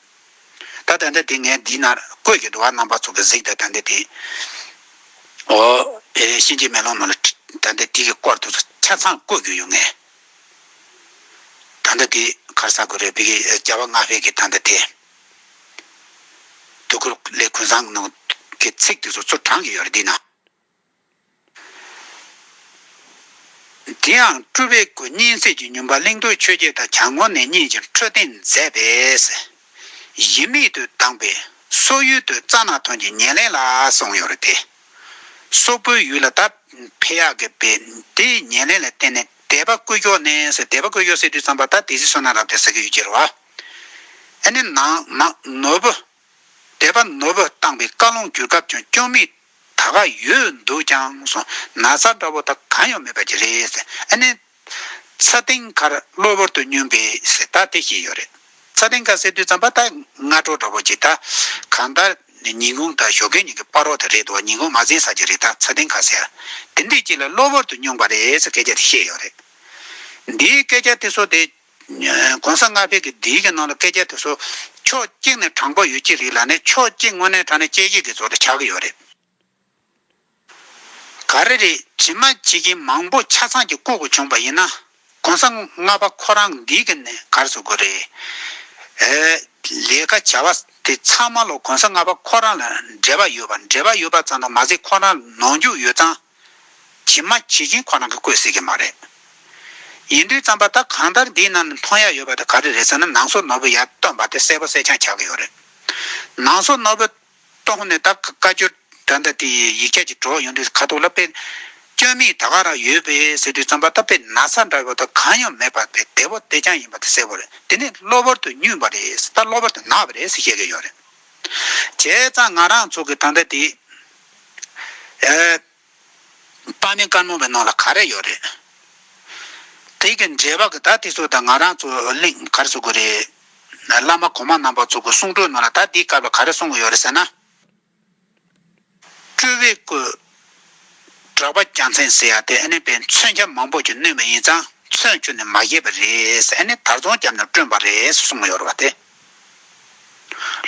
ད་ད་ལྟ་དེ་ངས་འདི་ན་བཀོད་ཀྱི་འདུག་བ། རྣམ་པ་ཚོ་གིས་གཟིགས་དང་། ད་ལྟ་དེ་ཨོ་ཨེ་གཤིན་རྗེ་མེ་ལོང་ནང་ལ་ད་ལྟ་དེ་གི་སྐོར་དེ་ཚོ་ཆ་ཚང་བཀོད་ཀྱི་ཡོད། ངས་ད་ལྟ་དེ་ག་རེ་ཟེར་དགོས་རེད། ཕ་གི་རྒྱལ་བ་ལྔ་པའི་གི་ད་ལྟ་དེ་དུ་ཁ་ལའི་གོས་བཟང་ནང་གི་ཚིག་དེ་ཚོ་ཚུར་དྲངས་ཀྱི་ཡོད་རེད་འདི་ན། དེ་ཡང་སྤྲུལ་པའི་སྐུ་སྙིང་བརྩེ་གྱི་ཉུལ་བ་གླིང་རྡོར་ཆོས་རྒྱལ་དང་བྱམས་མགོན་ནས་གཉིས་ཀྱིས་འཕྲོད་བསྟེན་མཛད་པས། གཞི་མེད་དུ་བཏང་པས་སོག་ཡུལ་དུ་རྩ་ནག་ཐོན་གྱི་ཉེར་ལེན་ལ་གསུངས་ཡོད་རེད་དེ། སོག་པོའི་ཡུལ་ལ་ད་ཕེབས་ཡག་གི་པའི་དེའི་ཉེར་ལེན་ལ་བརྟེན་ནས་དད་པ་བསྐུལ་ཞོག་ནས་ཟེར། དད་པ་བསྐུལ་ཞོག་ཟེར་དུས་ཙམ་པ་ད་སྡེ་སྲིད་བསོད་ནམས་རབ་བརྟན་ཟེར་གྱི་ཡོད་ཀྱི་རེད་བ། ཨ་ནི་ནང་ནང་ནོར་བུ། དད་པ་ནོར་བུ་བཏང་བའི་བཀའ་ལུང་བསྒྱུར་སྐབས་ཀྱང་སྐྱོན་མེད་ད་ག་ཡོད་འདུག་ཀྱང་གསུངས། ན་ཚ་འདྲ་པོ་ད་གང་ཡང་མེད་པ་ཅིག་རེད་ཟེར། ཨ་ནི་ཚ་གདེང་ཁར་གློ་བུར་དུ་སྙུང་པས་ཟེར་ད་དེ་བཤད་ཡོད་རེད། ཚ་གདེང་ཁ་ཟེར་དུས་ཙམ་པ་ད་སྔ་དྲོ་འདྲ་པོ་ཅིག་ད་གང་ལྟར་ཉིན་གུང་དང་ཞོགས་ཀས་གཉིས་ཀྱི་བར་རོ་དེ་རེད་འདུག་བ། ཉིན་གུང་མ་ཟིན་ས་ཅིག་རེད། ད་ཚ་གདེང་ཁ་ཟེར་དེ་འདྲས་ཅིག་ལ་གློ་བུར་དུ་སྙུང་པ་རེད་ཟེར་སྐད་ཆ་དེ་བཤད་ཡོད་རེད། འདིའི་སྐད་ཆ་དེ་ཚོ་དེ། གོང་ས་ལྔ་པའི་གི་འདིའི་གི་ནང་ལ་སྐད་ཆ་དེ་ཚོ་ཕྱོགས་གཅིག་ནས་དྲང་པོ་ཡོད་ཀྱི་རེད་ལབ་ནས། ཕྱོགས་གཅིག་དངོས་གནས་དྲང་གནས་དཔྱད་ཞིབ་ཀྱི་བཟོ་འདྲ་ཆགས་ཀྱི་ཡོད་རེད། ག་རེ་རེད། ཇི་མ་ཇི་བཞིན་མང་པོ་ཆ་ཚང་གི་བཀོད་དགོས་བྱུང་པ་ཡིན་ན། གོང་ས་ལྔ་པ་ཁོ་རང་འདིའི་གི་ནས་ག་རེ་ཟེར་དགོས་རེད། ཨེ། ལས་ཀ་བྱ་བ་དེ་ཚང་མ་ལོ་གོང་ས་ལྔ་པ་ཁོ་རང་ལ་འབྲེལ་བ་ཡོད་པ། འབྲེལ་བ་ཡོད་པ་ཙམ་དུ་མ་ཟད་ཁོ་རང་ནོར་འཁྲུལ་ཡོད་ཙང་། ཇི་མ་ཇི་བཞིན་ཁོ་རང་གིས་བཀོད་སྲིད་ཀྱི་མ་རེད། ཡིན་དུས་ཙམ་པ་ད་གང་ལྟར་འདིའི་ནང་ནས་མཐོང་ཡ་ཡོད་པ་དེ་ག་རེ་རེད་ཟེར་ན། ནང་སོ་ནོར་བུ་ཡར་བཏོན་པ་དེ་གསལ་པོ་གསལ་རྐྱང་ཆགས་ཀྱི་ཡོད་རེད། ནང་སོ་ནོར་བུ་གཏོང་ནས་ད་བཀའ་འགྱུར་ད་ལྟ་དེ་ཡིག་ཆ་ཅིག་སྒྲོག་ཡོང་དུས་ཁ་ཐུག་ལ་དཔེ་སྐྱོན་མེད་ད་ག་རང་ཡོད་པས་ཟེར་དུས་ཙམ་པ་ད་དཔེ་ན་ཚ་འདྲ་བོ་ད་གང་ཡང་མེད་པ་དཔེ་བདེ་པོ་བདེ་རྐྱང་ཡིན་པ་དེ་གསལ་པོ་རེད། དེ་ནས་གློ་བུར་དུ་སྙུང་བ་རེད། ད་གློ་བུར་དུ་ན་བ་རེད་ཟེར་བཤད་ཀྱི་ཡོད་རེད། བྱས་ཙང་ང་རང་ཚོ་གི་ད་ལྟ་དེ། ཨེ། དཔག་མེད་བཀའ་མོལ་པའི་ནང་ལ་ག་རེ་ཡོད་རེད། དེ་གི་འགྲེལ་པ་གི་ད་དེ་ཚོ་ད་ང་རང་ཚོ་གླེང་ག་རེ་ཟེར་དགོས་རེད། བླ་མ་གོང་མ་རྣམ་པ་ཚོ་གི་གསུང་སྒྲོས་ནང་ལ་ད་དེའི་སྐབས་ལ་ག་རེ་གསུང་གི་ཡོད་རེད་ཟེར་ན། སྤྲུལ་པའི་སྐུ་གྲགས་པ་རྒྱལ་མཚན་ཟེར་ཡ་དེ་ཨ་ནི་དཔེ་མཚོན་ཆ་མང་པོ་ཅིག་བསྣུན་པ་ཡིན་ཙང་མཚོན་ཆུ་ནི་མ་བཞེས་པ་རེད་ཟེར། ཨ་ནི་དར་ཚོན་བརྒྱབ་ནས་བསྐྲུན་པ་རེད་ཟེར་གསུངས་ཡོད་རེད་བ་དེ།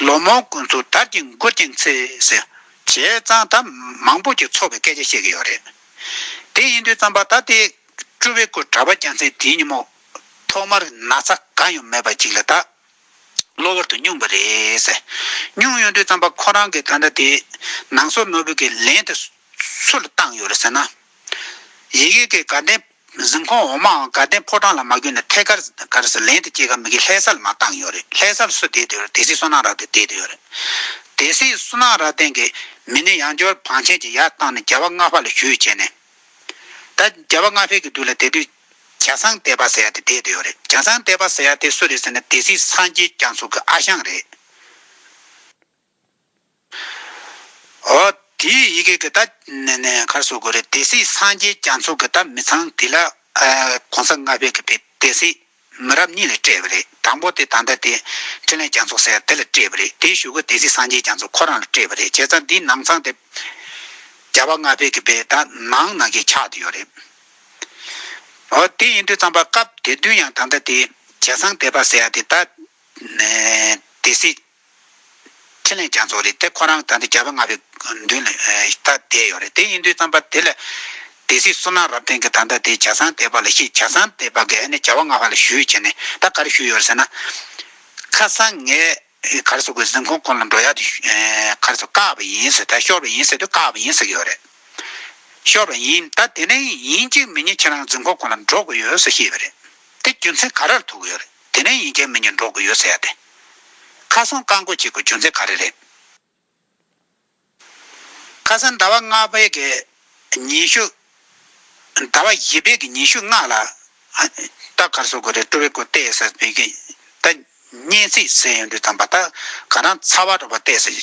ལོ་མང་ཀུན་ཚོགས་དར་གྱིས་མགུལ་རྒྱན་འཚེར་ཟེར། བྱས་ཙང་ད་མང་པོ་ཅིག་ཚོགས་པའི་སྐད་ཆ་བཤད་ཀྱི་ཡོད་རེད། དེ་ཡིན་དུས་ཙམ་པ་ད་དེ་སྤྲུལ་པའི་སྐུ་གྲགས་པ་རྒྱལ་མཚན་དེའི་ཉིན་མོ་ཐོག་མར་ན་ཚ་གང་ཡང་མེད་པ་ཅིག་ལ་ད་གློ་བུར་དུ་སྙུང་བ་རེད་ཟེར། སྙུང་ཡོང་དུས་ཙམ་པ་ཁོ་རང་གིས་ད་ལྟ་དེ་ནང་སོ་ནོར་བུ་གི་ལན་དེ་ སུ་ལ་བཏང་ཡོད་རེད་ཟེར་ན། ཡི་གེ་གི་དགའ་ལྡན་གཟིམ་ཁང་འོག་མའམ་དགའ་ལྡན་ཕོ་བྲང་ལ་མ་བསྐྱོད་ནས་ཐད་ཀར་ག་རེ་ཟེར་ལན་དུ་སྐྱེལ་ག་མི་དགེ་ལྷ་ས་ལ་མར་བཏང་ཡོད་རེད། ལྷ་ས་ལ་སུ་བསྡད་དེ་ཡོད་རེད། སྡེ་སྲིད་བསོད་ནམས་རབ་བརྟན་བསྡད་དེ་ཡོད་རེད། སྡེ་སྲིད་བསོད་ནམས་རབ་བརྟན་གྱིས་མི་ནི་ཡང་བསྐྱར་བང་ཆེན་གྱིས་ཡར་བཏང་ནས་རྒྱལ་བ་ལྔ་པ་ལ་ཞུས་བྱས་ནས། ད་རྒྱལ་བ་ལྔ་པའི་གི་དུས་ལ་དེ་དུས་གྱ་ཚང་སྡེ་པ་ཟེར་ཡ་དེ་བསྡད་དེ་ཡོད་རེད། གྱ་ཚང་སྡེ་པ་ཟེར་ཡ་དེ་སུ་རེད་ཟེར་ན་སྡེ་སྲིད་སངས་རྒྱས་རྒྱ་མཚོ་གི་ཨ་ཞང་རེད། འོ་དེའི་ཡི་གེ་གི་ད་ནས་ནས་ག་རེ་ཟེར་དགོས་རེད། སྡེ་སྲིད་སངས་རྒྱས་རྒྱ་མཚོ་གི་ད་མི་ཚང་དེ་ལ་ཨ་གོང་ས་ལྔ་པའི་གི་པའི་སྡེ་སྲིད་མི་རབས་གཉིས་ལ་སྤྲད་པ་རེད། དང་པོ་དེ་ད་ལྟ་དེ་འཕྲིན་ལས་རྒྱ་མཚོ་ཟེར་ཡ་དེ་ལ་སྤྲད་པ་རེད། དེའི་གཞུག་གུ་སྡེ་སྲིད་སངས་རྒྱས་རྒྱ་མཚོ་ཁོ་རང་ལ་སྤྲད་པ་རེད། བྱས་ཙང་འདིའི་ནང་ཚང་དེ་རྒྱལ་བ་ལྔ་པའི་གི་པའི་ད་ནང་ན་གི་ཆགས་བསྡད་ཡོད་རེད། འོ་དེ་ཡིན་དུས་ཙམ་པ་སྐབས་དེ་དུས་ཡང་ད་ལྟ་དེ་གྱ་ཚང་སྡེ་པ་ཟེར་ཡ་དེ་ད་ནས་སྡེ་སྲིད་འཕྲིན་ལས་རྒྱ་མཚོ་རེད། དེ་ཁོ་རང་ད་ལྟ་རྒྱལ་བ་ལྔ་པའི་མདུན་ལ་ད་བསྡད་ཡོད་རེད། དེ་ཡིན་དུས་ཙམ་པ་དེ་ལ་སྡེ་སྲིད་བསོད་ནམས་རབ་བརྟན་གྱིས་ད་ལྟ་དེ་གྱ་ཚང་སྡེ་པ་ལ་བཤད། གྱ་ཚང་སྡེ་པ་གིས་ཨ་ནི་རྒྱལ་བ་ལྔ་པ་ལ་ཞུས་བྱས་ནས་ད་ག་རེ་ཞུས་ཡོད་རེད་ཟེར་ན། ཁ་སང་ངས་ག་རེ་ཟེར་དགོས། གཟིམ་ཁང་ཁོངས་ལ་འགྲོ་ཡག་དེ་ག་རེ་ཟེར་བཀག་པ་ཡིན་ཟེར། ད་ཤོར་བ་ཡིན་ཟེར་དུས་བཀག་པ་ཡིན་ཟེར་གྱི་ཡོད་རེད། ཤོར་བ་ཡིན། ད་དེ་ནས་ཡིན་གཅིག་མིན་གཉིས་ཁྱེད་རང་གཟིམ་ཁང་ཁོངས་ལ་འགྲོ་དགོས་ཡོད་ཟེར་བཤད་པ་རེད། དེ་རྒྱུ་མཚན་ག་རེར་ཐུག་གི་ཡོད་རེད། དེ་ནས་ཡིན་གཅིག་མིན་གཉིས་འགྲོ་དགོས་ཡོད་ཟེར་ཡ་དེ། ཁ་སང་བཀག་འགོག་བྱེད་དགོས་རྒྱུ་མཚན་ག་རེ་རེད། ཁ་སང་ཟླ་བ་ལྔ་པའི་གི་ཉི་ཤུ། ཟླ་བ་བཞི་པའི་གི་ཉི་ཤུ་ལྔ་ལ་ད་ག་རེ་ཟེར་དགོས་རེད། སྤྲུལ་པའི་སྐུ་བལྟས་ཟེར་བའི་གི་ད་སྙན་ཚིག་ཟེར་ཡོང་དུས་ཙམ་པ་ད་ག་རང་ཚ་བ་འདྲ་པོ་བལྟས་ཟེར་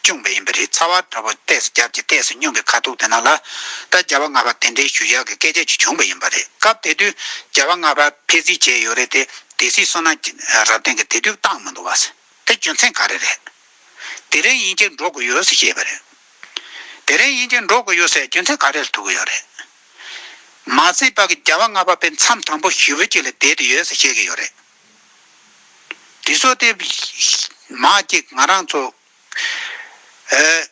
བྱུང་བ་ཡིན་པ་རེད། ཚ་བ་འདྲ་པོ་བལྟས་ཟེར་རྒྱབ་ཀྱི་བལྟས་ཟེར་སྙུང་གི་ཁ་ཐུག་དེ་ནང་ལ་ད་རྒྱལ་བ་ལྔ་པ་གདན་འདྲེན་ཞུ་ཡག་གི་སྐད་ཆ་ཅིག་བྱུང་བ་ཡིན་པ་རེད། སྐབས་དེ་དུས་རྒྱལ་བ་ལྔ་པ་ཕེབས་རྩིས་བྱས་ཡོད་རེད་དེ། སྡེ་སྲིད་བསོད་ནམས་རབ་བརྟན་གྱིས་དེ་དུས་བཏང་མི་འདུག་བ་ཟེར། དེ་རྒྱུ་མཚན་ག་རེ་རེད། དེ་རིང་ཡིན་གཅིག་འགྲོ་དགོས་ཡོད་ཟེར་བཤད་པ་རེད། དེ་རིང་ཡིན་གཅིག་འགྲོ་དགོས་ཡོད་ཟེར་རྒྱུ་མཚན་ག་རེ་ལ་ཐུག་གི་ཡོད་རེད། མ་ཚད་པ་གི་རྒྱལ་བ་ལྔ་པ་དཔེ་མཚམས་དང་པོ་བཞི་པོ་གཅིག་ལ་བསྡད་དེ་ཡོད་ཟེར་བཤད་ཀྱི་ཡོད་རེད། དེ་ཚོ་དེ་མ་གཅིག་ང་རང་ཚོ་ཨེ་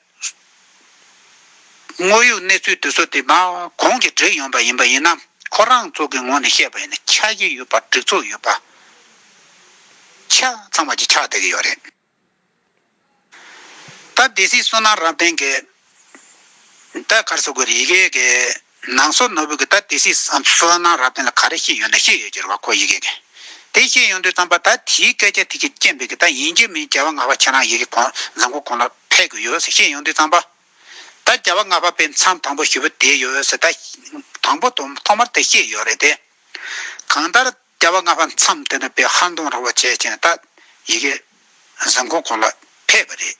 དངོས་ཡོད་གནས་ཚུལ་དེ་ཚོ་དེ་མ་གོང་གི་བསྒྲིགས་ཡོང་པ་ཡིན་པ་ཡིན་ན། ཁོ་རང་ཚོ་གི་ངོས་ནས་བཤད་པ་ཡིན་ན་འཆར་གཞི་ཡོད་པ། སྒྲིག་འཛུགས་ཡོད་པ་ཆ་ཚང་བ་ཅིག་ཆགས་བསྡད་ཀྱི་ཡོད་རེད། ད་སྡེ་སྲིད་བསོད་ནམས་རབ་བརྟན་གྱིས་ད་ག་རེ་ཟེར་དགོས་རེད། ཡི་གེ་གི་ནང་སོ་ནོར་བུ་གིས་ད་སྡེ་སྲིད་བསོད་ནམས་རབ་བརྟན་ལ་ག་རེ་བཤད་ཡོད་ན་བཤད་ཡོད་ཀྱི་རེད་བ། ཁོ་ཡི་གེ་གི་དེ་བཤད་ཡོང་དུས་ཙམ་པ་ད་དེའི་སྐད་ཆ་དེ་གི་རྐྱེན་པས་གི་ད་ཡིན་གཅིག་མིན་རྒྱལ་བ་ལྔ་པ་ཁྱེད་རང་ཡི་གེ་གོང་གཟིམ་ཁང་གོང་ལ་ཕེབས་དགོས་ཡོད་ཟེར་བཤད་ཡོང་དུས་ཙམ་པ། ད་རྒྱལ་བ་ལྔ་པ་དཔེ་མཚམས་དང་པོ་བཞི་པོ་བསྡད་ཡོད་ཟེར། ད་དང་པོ་དང་ཐོག་མར་དེ་བཤད་ཡོད་རེད་དེ། གང་ལྟར་རྒྱལ་བ་ལྔ་པ་མཚམས་དེ་ནས་དཔེ་ཧར་འདོན་རོགས་པ་བྱས་བྱས་ནས་ད་ཡི་གེ་གཟིམ་ཁང་གོང་ལ་ཕེབས་པ་རེད།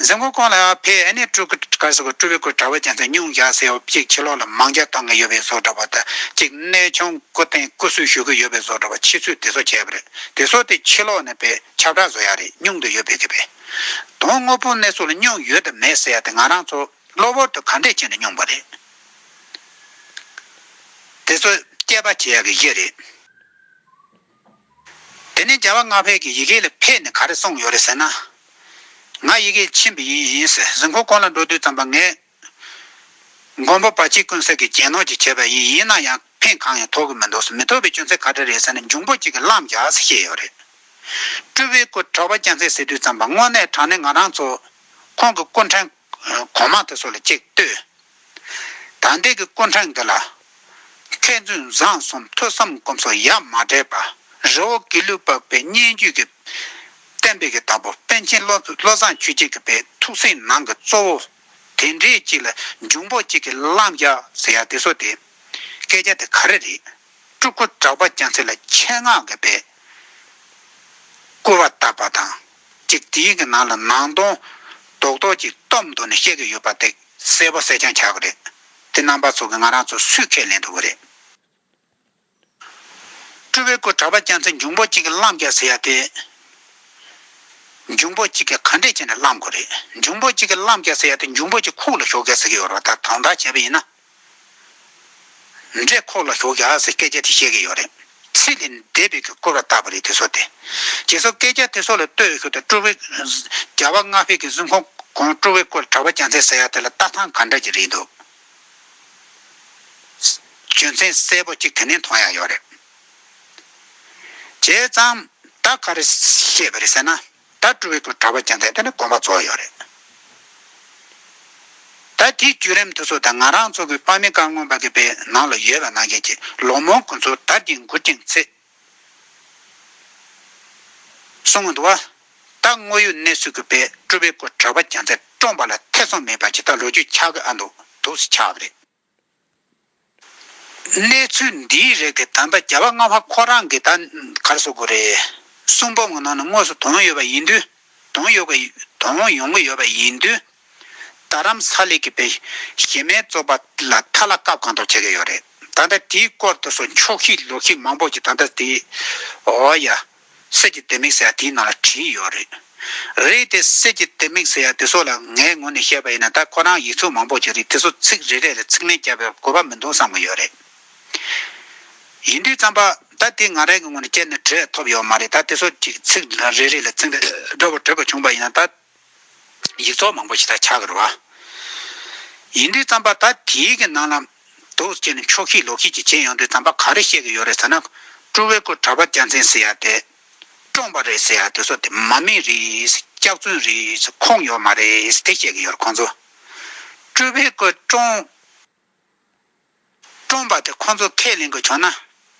གཟིམ་ཁང་གོང་ལ་ཕེབས། ཨ་ནི་སྤྲུལ་སྐུ་ག་རེ་ཟེར་དགོས། སྤྲུལ་པའི་སྐུ་གྲགས་པ་རྒྱལ་མཚན་སྙུང་རྒྱག་ཟེར་བ་ཅིག་ཕྱི་ལོགས་ལ་མང་རྒྱ་གཏོང་གི་ཡོད་པའི་བཟོ་འདྲ་བ་དང་། ཅིག་གནས་ཆུང་སྐུ་རྟེན་སྐུ་གསོལ་ཞུ་གི་ཡོད་པའི་བཟོ་འདྲ་བ། ཕྱི་ཚུལ་དེ་ཚོ་བྱས་པ་རེད། དེ་ཚོ་དེ་ཕྱི་ལོགས་ནས་དཔེ་ཁྱབ་བསྒྲགས་བཟོ་ཡ་རེད། སྙུང་དུ་ཡོད་པའི་གི་དཔེ། དོན་དངོས་པོ་གནས་ཚུལ་ལ་སྙུང་ཡོད་དམ་མེད་ཟེར་ཡ་དེ་ང་རང་ཚོ་གློ་བུར་དུ་ག་འདྲས་བྱས་ནས་སྙུང་པ་རེད། དེ་ཚོ་དཔྱད་པ་བྱེད་ཡག་གི་གཞི་རེད། དེ་ནས་རྒྱལ་བ་ལྔ་པའི་གི་ཡི་གེ་ལ་ཕེབས་ནས་ག་རེ་གསུངས་ཡོད་རེད་ཟེར་ན། ང་ཡི་གེ་ཕྱིན་པ་ཡིན་ཟེར། གཟིམ་ཁང་གོང་ལ་འགྲོ་དུས་ཙམ་པ་ངས་མགོན་པོ་བར་ཆད་ཀུན་སེལ་གྱི་རྒྱན་ནོར་ཅིག་བྱས་པ་ཡིན། ཡིན་ན་ཡང་ཕན་གང་ཡང་ཐོགས་ཀྱི་མི་འདུག་ཟེར། མི་ཐོགས་པའི་རྒྱུ་མཚན་ག་རེ་རེད་ཟེར་ན། འབྱུང་པོ་གཅིག་གིས་བླམ་རྒྱག་ཟེར་བཤད་ཡོད་རེད། སྤྲུལ་པའི་སྐུ་གྲགས་པ་རྒྱལ་མཚན་ཟེར་དུས་ཙམ་པ་དངོས་གནས་དྲང་གནས་ང་རང་ཚོ་ཁོང་གི་སྐུ་ཕྲེང་གོང་མ་དེ་ཚོ་ལ་གཅིག་ལྟོས། ད་ལྟའི་གི་སྐུ་ཕྲེང་འདི་ལ་མཁས་བཙུན་བཟང་གསུམ་ཐོས་བསམ་སྒོམ་གསུམ་ཡ་མ་བྲལ་བ། རི་བོ་དགེ་ལུགས་པ་དཔེ་སྙན་བརྒྱུད་ཀྱི་བསྟན་པའི་གི་བདག་པོ་པཎ་ཆེན་བློ་བློ་བཟང་ཆོས་རྒྱན་གྱི་དཔེ་ཐུགས་སྲས་ནང་གི་གཙོ་བོ། དེ་འདྲའི་གཅིག་ལ་འབྱུང་པོ་གཅིག་གིས་བླམ་རྒྱག་ཟེར་ཡ་དེ་ཚོ་དེ་སྐད་ཆ་དེ་ག་རེ་རེད། སྤྲུལ་སྐུ་གྲགས་པ་རྒྱལ་མཚན་ལ་ཆེད་མངགས་ཀྱི་དཔེ་སྐུར་བ་བཏབ་པ་དང་། གཅིག་དེའི་གི་ནང་ལ་ནང་དོན་རྡོག་རྡོག་ཅིག་སྟོབས་མདོ་ནས་བཤད་ཀྱི་ཡོད་པ་དེ་གསལ་པོ་གསལ་རྐྱང་ཆགས་ཀྱི་རེད། དེ་རྣམ་པ་ཚོ་གི་ང་རང་ཚོ་སུས་ཁས་ལེན་ཐུབ་ཀྱི་རེད། སྤྲུལ་པའི་སྐུ་གྲགས་པ་རྒྱལ་མཚན་འབྱུང་པོ་གཅིག་གིས་བླམ་རྒྱག་ཟེར་ཡ་དེ། འབྱུང་པོ་གཅིག་གིས་ག་འདྲས་བྱས་ནས་བླམ་དགོས་རེད། འབྱུང་པོ་གཅིག་གིས་བླམ་རྒྱག་ཟེར་ཡ་དེ་འབྱུང་པོ་གཅིག་ཁུག་ལ་ཞོག་རྒྱག་ཟེར་གྱི་ཡོད་རེད། ད་དོན་དག་བྱས་པ་ཡིན་ན། འདྲེ་ཁུག་ལ་ཞོག་རྒྱག་ཟེར་སྐད་ཆ་དེ་བཤད་ཀྱི་ཡོད་རེད། ཚེ་ལས་འདས་པའི་གི་སྐུར་བ་བཏབ་པ་རེད་དེ་ཚོ་དེ། རྗེས་སུ་སྐད་ཆ་དེ་ཚོ་ལ་ལྟོས་ཞོར་དུ་སྤྲུལ་པའི་རྒྱལ་བ་ལྔ་པའི་གི་གཟིམ་ཁང་གོང་སྤྲུལ་པའི་སྐུ་གྲགས་པ་རྒྱལ་མཚན་ཟེར་ཡ་དེ་ལ་ལྟ་སྟངས་ག་འདྲ་ཅིག་རེད་འདུག་རྒྱུ་མཚན་གསལ་པོ་གཅིག་དེ་ནས་མཐོང་ཡ་ཡོད་རེད། བྱས་ཙང་ད་ག་རེ་བཤད་པ་རེད་ཟེར་ན། ད་སྤྲུལ་པའི་སྐུ་གྲགས་པ་རྒྱལ་མཚན་དེ་ནི་དགོངས་པ་རྫོགས་ཡོད་རེད། ད་ ད་དེའི་བརྒྱུད་རིམ་དེ་ཚོ་དང་ང་རང་ཚོ་གི་དཔག་མེད་བཀའ་བསྔོ་བ་གི་པའི་ནང་ལ་ཡོད་པ་ནང་བཞིན་གྱི་ལོ་མོ་ཀུན་ཚོ་དར་ཞིང་འགུལ་ཞིང་ཚེ་གསུང་གི་འདུག་བ། ད་དངོས་ཡོད་གནས་ཚུལ་གྱི་པའི་སྤྲུལ་པའི་སྐུ་གྲགས་པ་རྒྱལ་མཚན་བཀྲོངས་པ་ལ་ཐེ་ཚོམ་མེད་པ་ཇི་ལྟར་ལོ་རྒྱུས་ཆགས་ཀྱི་ཨ་འདུག་འདུག་སེ་ཆགས་ཀྱི་རེད། གནས་ཚུལ་འདིའི་རིགས་ཀྱི་ད་ལྟ་རྒྱལ་བ་ལྔ་པ་ཁོ་རང་གི་ད་ག་རེ་ཟེར་དགོས་རེད། གསུང་འབུམ་གྱི་ནང་ན་དངོས་སུ་དོན་ཡོད་པ་ཡིན་དུས། དོན་ཡོད་པ་དོན་ཡོང་གི་ཡོད་པ་ཡིན་དུས། རྡ་རམ་ས་ལའི་གི་པའི་གཞི་མེད་བཙོག་པ་ལ་ཐ་ལ་སྐབས་གང་ཐོག་བྱེད་ཀྱི་ཡོད་རེད། ད་ལྟ་དེའི་སྐོར་དུ་སོགས་འཁྱོག་བཤད་ལོག་བཤད་མང་པོ་ཅིག་ད་ལྟ་དེ། འོ་ཡ། གསེར་གྱི་ལྡེ་མིག་ཟེར་ཡ་དེའི་ནང་ལ་བྲིས་ཡོད་རེད། རེད་དེ་གསེར་གྱི་ལྡེ་མིག་ཟེར་ཡ་དེ་ཚོ་ལ་ངའི་ངོས་ནས་བཤད་པ་ཡིན་ན་ད་ཁོ་རང་ཡིག་ཚོགས་མང་པོ་ཅིག་རེད། དེ་ཚོ་ཚིག་རེ་རེ་ལ་ཚིག་ལན་བརྒྱབ་པའི་དགོས་པ་མི་འདུག་བསམ་གྱི་ཡོད་རེད། ཡིན་དུས་ཙམ་པ་ད་དེ་ང་རང་གི་ངོས་ནས་བྱས་ན་བྲིས་ཐུབ་ཡོད་མ་རེད། ད་དེ་ཚོ་ཅིག་ཚིག་རེ་རེ་ལ་ཚིག་ལན་འདྲ་པོ་བྲིས་པ་བྱུང་པ་ཡིན་ན་ད། ཡིག་ཚོགས་མང་པོ་ཞིག་ད་ཆགས་ཀྱི་རེད་བ། ཡིན་དུས་ཙམ་པ་ད་དེའི་གི་ནང་ལ་འདུག་ཅེས་ནས་འཁྱོག་བཤད་ལོག་བཤད་ཅིག་བྱས་ཡོང་དུས་ཙམ་པ་ག་རེ་བཤད་ཀྱི་ཡོད་རེད་ཟེར་ན། སྤྲུལ་པའི་སྐུ་གྲགས་པ་རྒྱལ་མཚན་ཟེར་ཡ་དེ། བཀྲོངས་པ་རེད་ཟེར་ཡ་དེ་ཚོ་དེ་མ་དམིགས་རེད། སྐྱག་རྫུན་རེད། ཁུངས་ཡོད་མ་རེད་དེ་བཤད་ཀྱི་ཡོད་རེད་ཁོང་ཚོ། སྤྲུལ་པའི་སྐུ་བཀྲོངས། བཀྲོངས་པ་དེ་ཁོང་ཚོ་ཁས་ལེན་གྱི་བྱུང་ན།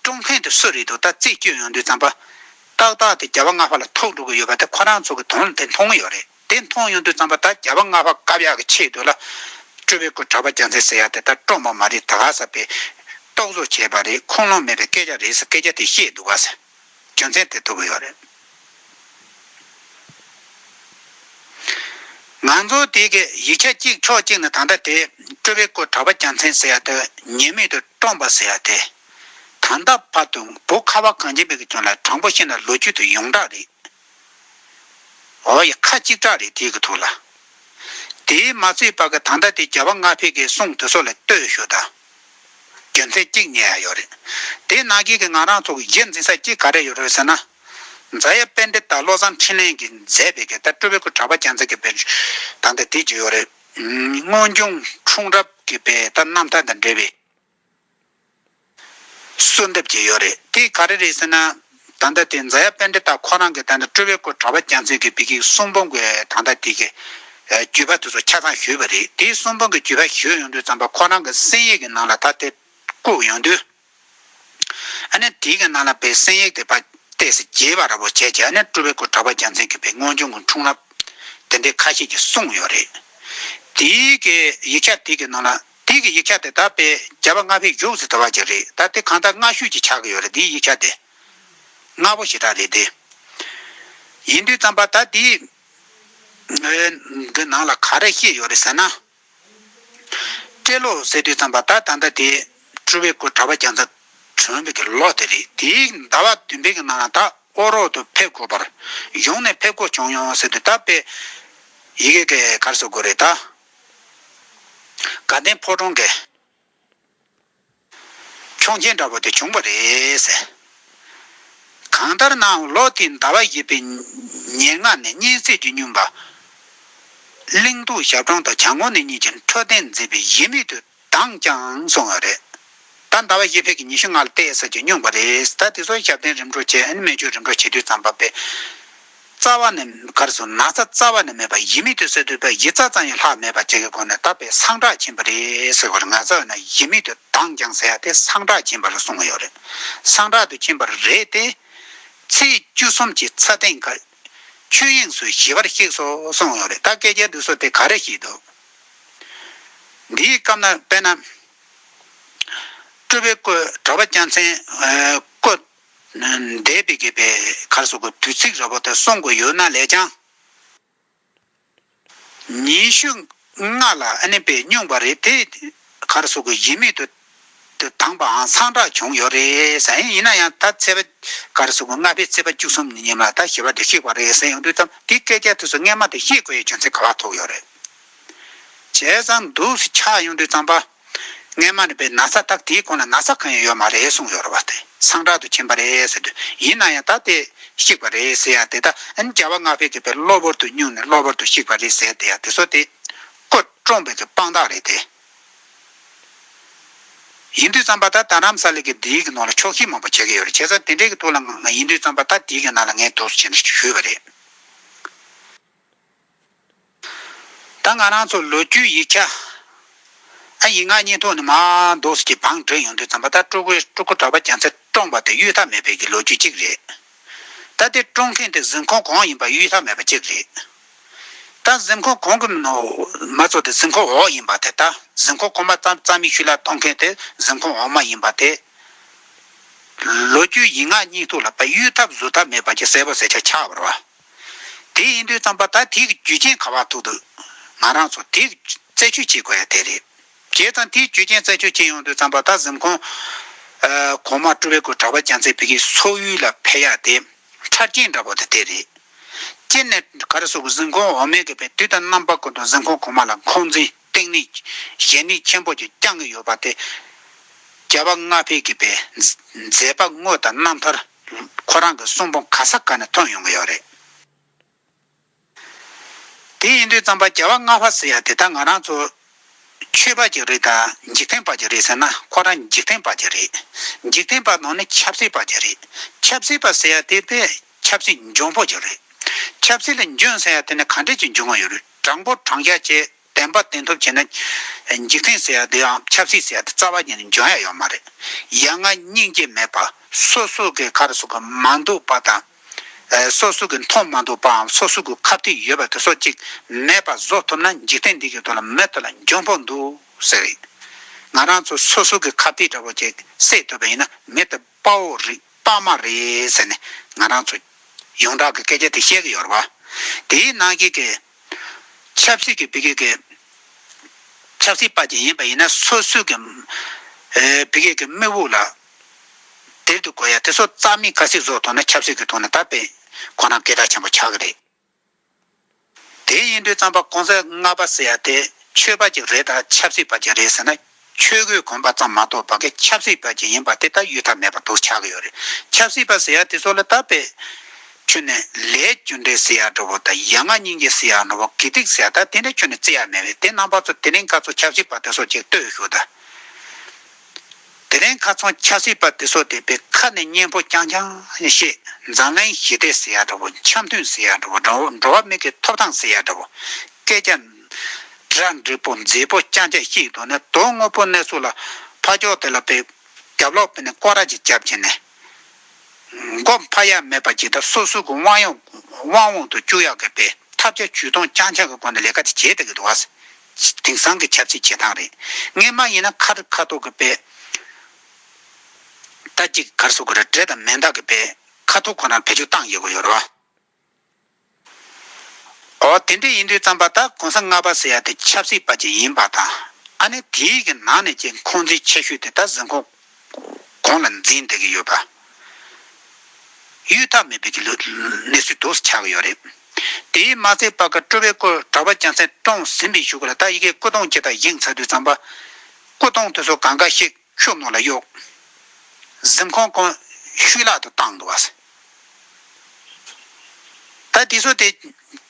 བཀྲོངས་མཁན་དེ་སུ་རེད་འདུག་ད་རྩད་གཅོད་ཡོང་དུས་ཙམ་པ། ཏག་ཏག་དེ་རྒྱལ་བ་ལྔ་པ་ལ་ཐུག་འགྲོ་གི་ཡོད་པ་དེ་ཁོ་རང་ཚོ་གི་དོན་ལ་དེ་མཐོང་གི་ཡོད་རེད། དེ་མཐོང་ཡོང་དུས་ཙམ་པ་ད་རྒྱལ་བ་ལྔ་པ་བཀབ་ཡག་གི་ཆེད་དུ་ལ། སྤྲུལ་པའི་སྐུ་གྲགས་པ་རྒྱལ་མཚན་ཟེར་ཡ་དེ་ད་བཀྲོངས་པ་མ་རེད། ད་ག་ས་པའི་རྟོག་བཟོ་བྱས་པ་རེད། ཁུངས་ལུང་མེད་པའི་སྐད་ཆ་རེད་ཟེར་སྐད་ཆ་དེ་བཤད་འདུག་ག་ཟེར། རྒྱུ་མཚན་དེ་ཐུག་གི་ཡོད་རེད། ང་ཚོ་དེ་གི་ཡིག་ཆ་གཅིག་ཕྱོགས་གཅིག་ནས་ད་ལྟ་དེ་སྤྲུལ་པའི་སྐུ་གྲགས་པ་རྒྱལ་མཚན་ཟེར་ཡ་དེ་ཉེས་མེད་དུ་བཀྲོངས་པ་ཟེར་ཡ་དེ། ད་ལྟ་བར་དུ་བོད་ཁ་བ་གངས་ཅན་པའི་གི་དོན་ལ་དྲང་པོ་བཤད་ན་ལོ་རྒྱུས་དུ་ཡོངས་གྲགས་རེད། འོ་ཡ་ཁ་གཅིག་གྲགས་རེད་དེའི་གི་ཐོག་ལ། དེའི་མ་ཚད་པ་གི་ད་ལྟ་དེ་རྒྱལ་བ་ལྔ་པའི་གི་གསུང་དེ་ཚོ་ལ་ལྟོས་ཤོག་ད། རྒྱུ་མཚན་གཅིག་རྙེད་ཡ་ཡོད་རེད། དེ་ནང་གི་གི་ང་རང་ཚོ་གི་གཞི་འཛིན་ས་གཅིག་ག་རེ་ཡོད་རེད་ཟེར་ན། རྫ་ཡབ་པཎྜི་ཏ་བློ་བཟང་འཕྲིན་ལས་ཀྱིས་མཛད་པའི་གི་ད་སྤྲུལ་པའི་སྐུ་གྲགས་པ་རྒྱལ་མཚན་གྱི་པའི་ད་ལྟ་དེ་ཅིག་ཡོད་རེད། སྔོན་བྱུང་འཁྲུངས་རབས་ཀྱི་པའི་ད་རྣམ་ཐར་དང་འབྲེལ་བའི་གསོལ་འདེབས་ཅིག་ཡོད་རེད། དེ་ག་རེ་རེད་ཟེར་ན། ད་ལྟ་དེ་རྫ་ཡབ་པཎྜི་ཏ་ཁོ་རང་གི་ད་ལྟ་སྤྲུལ་པའི་སྐུ་གྲགས་པ་རྒྱལ་མཚན་གྱི་པའི་གི་གསུང་འབུམ་གྱི་ད་ལྟ་དེ་གི་བརྒྱུད་པ་དེ་ཚོ་ཆ་ཚང་ཞུས་པ་རེད། དེའི་གསུང་འབུམ་གྱི་བརྒྱུད་པ་ཞུས་ཡོང་དུས་ཙམ་པ་ཁོ་རང་གི་གསན་ཡིག་གི་ནང་ལ་ད་དེ་བཀོད་ཡོང་དུས། ཨ་ནི་དེའི་གི་ནང་ལ་པའི་གསན་ཡིག་དེ་ཕར་ཏོག་ཙམ་རྒྱས་པ་འདྲ་པོ་བྱས་བྱས། ཨ་ནི་སྤྲུལ་པའི་སྐུ་གྲགས་པ་རྒྱལ་མཚན་གྱི་པའི་སྔོན་བྱུང་གི་འཁྲུངས་རབས་དེ་འདྲའི་ཁ་ཤས་ཀྱིས་གསུངས་ཡོད་རེད། དེའི་གི་ཡིག་ཆ་དེ་གི་ནང་ལ་དེ་གི་ཡིག་ཆ་དེ་ད་པའི་རྒྱལ་བ་ལྔ་པའི་བཞུགས་ཟེར་དེ་བ་ཅིག་རེད། ད་དེ་གང་ལྟར་སྔ་ཤོས་ཀྱི་ཆགས་ཀྱི་ཡོད་རེད། དེའི་ཡིག་ཆ་དེ་སྔ་པོ་ཞེ་དྲག་རེད་དེ། ཡིན་དུས་ཙམ་པ་ད་དེའི་གི་ནང་ལ་ག་རེ་བཤད་ཡོད་རེད་ཟེར་ན། སྤྲེལ་ལོ་ཟེར་དུས་ཙམ་པ་ད་ད་ལྟ་དེ་སྤྲུལ་པའི་སྐུ་གྲགས་པ་རྒྱལ་མཚན་བྱོན་པའི་གི་ལོ་དེ་རེད། དེའི་ཟླ་བ་བདུན་པའི་གི་ནང་ལ་ད་ཨོ་རོག་ཏུ་ཕེབས་དགོས་པར། གཞུང་ནས་ཕེབས་དགོས་བྱུང་ཡོང་ཟེར་དུས་ད་པའི་ཡི་གེ་གི་ག་རེ་ཟེར་དགོས་རེད་ད། དགའ་ལྡན་ཕོ་བྲང་གི་ཁྱུང་ཆེན་འདྲ་པོ་དེ་བྱུང་བ་རེད་ཟེར། གང་ལྟར་ནའང་ལོ་དེའི་ཟླ་བ་བཞི་པའི་ཉེར་ལྔ་ནས་སྙན་གསེར་གྱི་སྨྱུག་མ། གླིང་སྟོད་ཞབས་གྲོང་དང་བྱང་ངོས་ནས་གཉིས་ཀྱི་འཕྲོད་བསྟེན་མཛད་པས་གཞི་མེད་དུ་དྭངས་ཀྱང་གསུངས་པ་རེད། ད་ཟླ་བ་བཞི་པའི་གི་ཉི་ཤུ་ལྔ་ལ་ཏོག་ཙམ་གྱི་སྨྱུག་པ་རེད། ད་དེ་ཚོ་ཞབས་བརྟན་རིམ་གྲོ་བྱས། ཨ་ནི་སྨན་བཅོས་རིམ་གྲོ་བྱེད་དུས་ཙམ་པ་པའི་རྩ་བ་ནས་ག་རེ་ཟེར། ན་ཚ་རྩ་བ་ནས་མེད་པ། གཞི་མེད་དུ་ཟེར་དུས་པའི་གཞི་རྩ་ཙམ་ཡང་ལྷག་མེད་པ་བྱེད་ཀྱི་སྒོ་ནས་ད་པའི་སངས་དྲག་ཕྱིན་པ་རེད་ཟེར་བར། ང་ཚོ་ན་གཞི་མེད་དུ་དྭངས་ཀྱང་ཟེར་ཡ་དེ་སངས་དྲག་ཕྱིན་པ་ལ་གསུང་གི་ཡོད་རེད། སངས་དྲག་ཏུ་ཕྱིན་པ་རེད་དེ། ཚེས་བཅུ་གསུམ་གྱི་ཚ་སྟེང་ག་ཆོས་དབྱིངས་སུ་ཞི་བར་གཤེགས་སོ་གསུངས་ཡོད་རེད། ད་སྐད་ཆ་འདི་ཚོ་དེ་ག་རེ་ཞིག་འདུག་འདིའི་སྐབས་ན་དཔེར་ན། སྤྲུལ་པའི་སྐུ་གྲགས་པ་རྒྱལ་མཚན་སྐུ་འདས་པའི་གི་པའི་ག་རེ་ཟེར་དགོས། དུས་ཚིགས་འདྲ་པོ་དེ་གསུང་དགོས་ཡོད་ན་ལས་ཀྱང་། ཉི་ཤུ་ལྔ་ལ་ཨ་ནི་པའི་སྨྱུང་བ་རེད་དེ། ག་རེ་ཟེར་དགོས། གཞི་མེད་དུ་དུ་དྭངས་པའམ་སངས་དྲག་བྱུང་ཡོད་རེད་ཟེར། ཡིན་ན་ཡང་ད་ཚེས་པ་ག་རེ་ཟེར་དགོས། ལྔ་པའི་ཚེས་པ་བཅུ་གསུམ་ཉིན་ཉིན་ལ་ད་ཞི་བ་དེ་གཤེགས་པ་རེད་ཟེར་ཡོང་དུས་ཙམ། དེ་སྐད་ཆ་དེ་ཚོ་སྔས་མ་དེ་བཤད་དགོས་ཡའི་རྒྱུ་མཚན་ག་པར་ཐུག་ཡོད་རེད། བྱས་ཙང་འདུག་སེ་ཆགས་ཡོང་དུས་ཙམ་པ། སྔས་མ་ནས་པའི་ན་ཚ་དག་དེའི་གོང་ལ་ན་ཚ་གང་ཡང་ཡོད་མ་རེད་གསུངས་ཡོད་རེད་བ། དེ་སངས་དྲག་ཏུ་ཕྱིན་པ་རེད་ཟེར་དུས། ཡིན་ན་ཡང་ད་དེ་གཤེགས་པ་རེད་ཟེར་ཡ་དེ། ད་ཨ་ནི་རྒྱལ་བ་ལྔ་པའི་གི་པའི་གློ་བུར་དུ་སྨྱུང་ནས་གློ་བུར་དུ་གཤེགས་པ་རེད་ཟེར་ཡ་དེ་ཡ་དེ་ཚོ་དེ་སྐུ་བཀྲོངས་པའི་གི་དཔང་རྟགས་རེད་དེ། ཡིན་དུས་ཙམ་པ་ད་རྡ་རམ་ས་ལའི་གི་འདིའི་གི་ནང་ལ་འཁྱོག་བཤད་མང་པོ་བྱེད་ཀྱི་ཡོད་རེད། བྱས་ཙང་དེ་འདྲའི་གི་ཐོག་ལ་ང་ཡིན་དུས་ཙམ་པ་ད་དེའི་གི་ནང་ལ་ངས་འདུག་སེ་བྱས་ནས་ཞུས་པ་རེད། ད་ང་རང་ཚོ་ལོ་རྒྱུས་ཡིག་ཆ་ ཨ་ཡིག་ངག་གཉིས་ཐོག་ནས་མར་འདུག་སེ་ཅིག་བང་བསྒྲིགས་ཡོང་དུས་ཙམ་པ། ད་སྤྲུལ་སྐུ་སྤྲུལ་སྐུ་གྲགས་པ་རྒྱལ་མཚན་བཀྲོངས་པ་དེ་གཡུལ་ཐབས་མེད་པའི་གི་ལོ་རྒྱུས་གཅིག་རེད། ད་དེ་བཀྲོངས་མཁན་དེ་གཟིམ་ཁང་གང་ཡིན་པ་གཡུལ་ཐབས་མེད་པ་གཅིག་རེད། ད་གཟིམ་ཁང་གང་གི་ནང་མ་གཏོགས་དེ་གཟིམ་ཁང་འོག་ཡིན་པ་དེ། ད་གཟིམ་ཁང་གོང་མ་རྩ་རྩ་མེད་ཤུལ་ལ་གཏོང་མཁན་དེ་གཟིམ་ཁང་འོག་མ་ཡིན་པ་དེ། ལོ་རྒྱུས་ཡིག་ངག་གཉིས་ཐོག་ལ་ཕར་གཡུལ་ཐབས་བཟོ་ཐབས་མེད་པ་ཅིག་གསལ་པོ་གསལ་ཆ་ཆགས་པ་རེད་བ། དེ་ཡིན་དུས་ཙམ་པ་ད་དེའི་རྒྱུ་རྐྱེན་ག་པར་ཐུག་འདུག་ང་རང་ཚོ་དེ་རྩད་གཅོད་བྱེད་དགོས་ཡ་དེ་རེད། བྱས་ཙང་དེའི་རྒྱུ་རྐྱེན་རྩད་གཅོད་བྱེད་ཡོང་དུས་ཙམ་པ། ད་གཟིམ་ཁང་ཨ་གོང་མ་སྤྲུལ་པའི་སྐུ་གྲགས་པ་རྒྱལ་མཚན་ཕ་གིའི་སོག་ཡུལ་ལ་ཕེབས་ཡ་དེ་ཆ་རྐྱེན་འདྲ་པོ་དེ་དེ་རེད། སྤྱིར་ནས་ག་རེ་ཟེར་དགོས། གཟིམ་ཁང་འོག་མའི་གི་པའི་དུས་དང་རྣམ་པ་ཀུན་ཏུ་གཟིམ་ཁང་གོང་མ་ལ་འཁོན་འཛིན་བསྟི་གནས་ཞལ་གནས་ཆེན་པོ་ཅིག་བསྐྱངས་ཀྱི་ཡོད་པ་དེ། རྒྱལ་བ་ལྔ་པའི་གི་པའི་མཛད་པ་དངོས་དང་རྣམ་ཐར་ཁོ་རང་གི་གསུང་འབུམ་ག་ས་ག་ནས་ཐོན་ཡོང་གི་ཡོད་རེད། དེ་ཡིན་དུས་ཙམ་པ་རྒྱལ་བ་ལྔ་པ་ཟེར་ཡ་དེ་ད་ང་རང་ཚོ་ཆོས་པ་ཅིག་རེད་ད་འཇིག་རྟེན་པ་ཅིག་རེད་ཟེར་ན། ཁོ་རང་འཇིག་རྟེན་པ་ཅིག་རེད། འཇིག་རྟེན་པ་ནང་ནས་ཆབ་སྲིད་པ་ཅིག་རེད། ཆབ་སྲིད་པ་ཟེར་ཡ་དེ་དཔེ་ཆབ་སྲིད་འཇོན་པོ་ཅིག་རེད། ཆབ་སྲིད་ལ་འཇོན་ཟེར་ཡ་དེ་ནི་ག་འདྲས་ཀྱི་འཇོན་པོ་ཡོད་རེད། དྲང་པོ་དྲང་བཞག་བྱས་བདེན་པ་བདེན་ཐོབ་བྱས་ན། འཇིག་རྟེན་ཟེར་ཡ་དེའང་ཆབ་སྲིད་ཟེར་ཡ་དེ་རྩ་བ་ཉིད་ནས་འཇོན་ཡ་ཡོད་མ་རེད། ཡ་ང་སྙིང་རྗེ་མེད་པ། སོ་སོ་གི་ག་རེ་ཟེར་དགོས། མ་འདོད་པ་དང་། ཨ་སོ་སོ་གི་མཐོང་མ་འདོད་པའམ་སོ་སོ་གི་ཁ་གཏད་ཡོད་པ་དེ་ཚོ་ཅིག་མེད་པ་བཟོ་ཐུབ་ན། འཇིག་རྟེན་འདི་གི་ཐོག་ལ་མི་དེ་ལ་འཇོན་པོ་འདུག་ཟེར་རེད། ང་རང་ཚོ་སོ་སོ་གི་ཁ་གཏད་འདྲ་པོ་ཅིག་སེལ་ཐུབ་པ་ཡིན་ན། མི་དེ་དཔའ་བོ་རེད། དཔའ་མ་རེད་ཟེར་ནས་ང་རང་ཚོ་ཡོངས་གྲགས་ཀྱི་སྐད་ཆ་དེ་བཤད་ཀྱི་ཡོད་རེད་བ། དེའི་ནང་གི་གི་ཆབ་སྲིད་ཀྱི་བི་གེ་གི་ཆབ་སྲིད་པ་ཅིག་ཡིན་པ་ཡིན་ན། སོ་སོའི་གི་ཨེ་བི་གེ་གི་མི་དབུགས་ལ་དེར་དུ་གོ་ཡ་དེ་ཚོ་རྩ་མེད་ག་ཚོད་བཟོ་ཐུབ་ན། ཆབ་སྲིད་ཀྱི་ཐོག་ནས་ད་དཔེ་ཁོ་རང་སྐད་གྲགས་ཆེན་པོ་ཆགས་ཀྱི་རེད། དེ་ཡིན་དུས་ཙམ་པ་གོང་ས་ལྔ་པ་ཟེར་ཡ་དེ་ཆོས་པ་ཅིག་རེད་དང་ཆབ་སྲིད་པ་ཅིག་རེད་ཟེར་ན། ཆོས་གོས་གོན་པ་ཙམ་མ་གཏོགས་ཕ་གི་ཆབ་སྲིད་པ་ཅིག་ཡིན་པ་དེ་ད་གཡུལ་ཐབས་མེད་པ་འདུག་ཆགས་ཀྱི་ཡོད་རེད། ཆབ་སྲིད་པ་ཟེར་ཡ་དེ་ཚོ་ལ་ད་དཔེ་ཁྱོན་ནས་ལས་རྒྱུ་འབྲས་ཟེར་ཡ་འདྲ་བོ་དང་། ཡ་ང་སྙིང་རྗེ་ཟེར་ཡ་འདྲ་བོ། དགེ་སྡིག་ཟེར་ཡ་ད་དེ་འདྲ་ཁྱོན་ནས་བརྩི་ཡ་མེད་པས། དེ་རྣམ་པ་ཚོ་དེ་རིང་ཁ་སང་ཆབ་སྲིད་པ་དེ་ཚོ་ཅིག་ལྟོས་ཞུ་ད། དེ་རིང་ཁ་སང་ཆབ་སྲིད་པ་དེ་ཚོ་དེ་དཔེ་ཁ་ནས་སྙན་པོ་རྐྱང་རྐྱང་བཤད། འཛམ་གླིང་ཞི་བདེ་ཟེར་ཡ་འདྲ་བོ། འཆམ་མཐུན་ཟེར་ཡ་འདྲ་བོ། འགྲོ་འགྲོ་བ་མི་གི་ཐོབ་ཐང་ཟེར་ཡ་འདྲ་བོ། སྐད་ཆ་གྲ་འགྲིག་པོ་མཛེས་པོ་རྐྱང་རྐྱང་བཤད་འདུག་ན། དོན་དངོས་པོ་གནས་ཚུལ་ལ་ཕར་ཕྱོགས་དེ་ལ་དཔེ་རྒྱབ་ལོག་དཔེ་ནས་སྐོར་ར་ཅིག་རྒྱབ་བྱས་ནས། མགོ་འཕར་ཡ་མེད་པ་ཅིག་དང་། སོ་སོ་གི་དབང་ཡོད་དབང་དབང་དུ་བཅུག་ཡག་གི་དཔེ་ཐབས་ཆག་ཇུས་གཏོང་རྐྱང་རྐྱང་གི་སྒོ་ནས་ལས་ཀ་དེ་བྱེད་བསྡད་ཀྱི་འདུག་བ། དེང་སང་གི་ཆབ་སྲིད་བྱེད་སྟངས་རེད། སྔོན་མ་ཡིན་ན་ཁ་རི་ཁ་ཐོག་གི་དཔེ་ད་ཅིག་ག་རེ་ཟེར་དགོས་རེད། འདྲེ་དང་མེ་མདའ་གི་དཔེ་ཁ་ཐོག་ཁོ་ན་བེད་སྤྱོད་བཏང་ཡོད་དགོས་ཡོད་རེད་བ། འོ་དེ་འདྲ་ཡིན་དུས་ཙམ་པ་ད་གོང་ས་ལྔ་པ་ཟེར་ཡ་དེ་ཆབ་སྲིད་པ་ཅིག་ཡིན་པ་དང་། ཨ་ནི་དེའི་གི་ནང་ནས་ཀྱི་འཁོན་འཛིན་ཆེ་ཤོས་དེ་ད་གཟིམ་ཁང་གོང་ལ་འཛིན་བསྡད་ཀྱི་ཡོད་པ། གཡུལ་ཐབས་མེད་པའི་གི་ལུ་གནས་ཚུལ་འདུག་སེ་ཆགས་ཀྱི་ཡོད་རེད། དེའི་མ་ཚད་ཕ་གི་སྤྲུལ་པའི་སྐུ་གྲགས་པ་རྒྱལ་མཚན་བཀྲོངས་ཟིན་པའི་གཞུག་ལ་ད་ཡ་གི་སྐུ་གདུང་ཇི་ལྟར་བཞེངས་ཚར་དུས་ཙམ་པ། སྐུ་གདུང་དེ་ཚོ་གང་ག་ཤེད་ཤུགས་ནང་ལ་གཡུགས། གཟིམ་ཁང་གང་ཤུལ་ལྷག་ཏུ་བཏང་འདུག་བ། ད་དེ་ཚོ་དེ་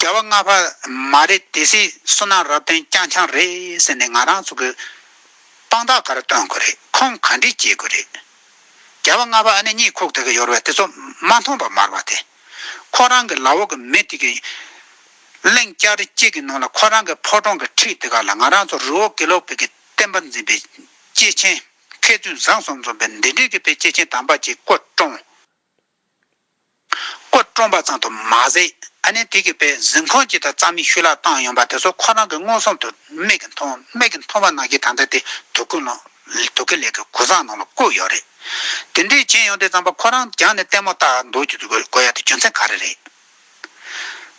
རྒྱལ་བ་ལྔ་པ་མ་རེད། སྡེ་སྲིད་བསོད་ནམས་རབ་བརྟན་རྐྱང་རྐྱང་རེད་ཟེར་ནས་ང་རང་ཚོ་གི་དཔང་རྟགས་ག་རེ་སྟོན་དགོས་རེད། ཁུངས་ག་འདྲས་འཁྱེར་དགོས་རེད། རྒྱལ་བ་ལྔ་པ་ཨ་ནི་གཉིད་ཁུག་བསྡད་ཀྱི་ཡོད་རེད་བ། དེ་ཚོ་མ་མཐོང་པ་མ་རེད་བ། དེ་ཁོ་རང་གི་ལག་འོག་གི་མི་དེ་གི་གླིང་བསྐྱར་གཅིག་གི་ནང་ལ་ཁོ་རང་གི་ཕོ་བྲང་གི་འཁྲིས་དེ་ག་ལ་ང་རང་ཚོ་རི་བོ་དགེ་ལུགས་པའི་གི་བསྟན་པ་འཛིན་པའི་སྐྱེས་ཆེན་མཁས་བཙུན་བཟང་གསུམ་འཛོམས་པའི་འདི་འདྲའི་གི་དཔེ་སྐྱེས་ཆེན་དམ་པ་ཅིག་སྐུ་བཀྲོངས། སྐུ་བཀྲོངས་པ་ཙམ་དུ་མ་ཟད། ཨ་ནི་དེ་གི་དཔེ་གཟིམ་ཁང་ཅིག་དང་རྩ་མེད་ཤུལ་ལྷག་བཏང་ཡོང་པ་དེ་ཚོ་ཁོ་རང་གི་མངོན་སུམ་དུ་མིག་གིས་མཐོང་། མིག་གིས་མཐོང་བ་ནང་བཞིན་ད་ལྟ་དེ་དུ་ཀུན་ལ་དུ་ཀི་ལས་ཀྱི་གུ་ཟག་ནང་ལ་བཀོད་ཡོད་རེད། དེ་འདྲས་བྱས་ཡོང་དུས་ཙམ་པ་ཁོ་རང་རྒྱང་ནས་ལྟད་མོ་ལྟ་འདུག་རྒྱུ་དགོས་ཡ་དེ་རྒྱུ་མཚན་ག་རེ་རེད།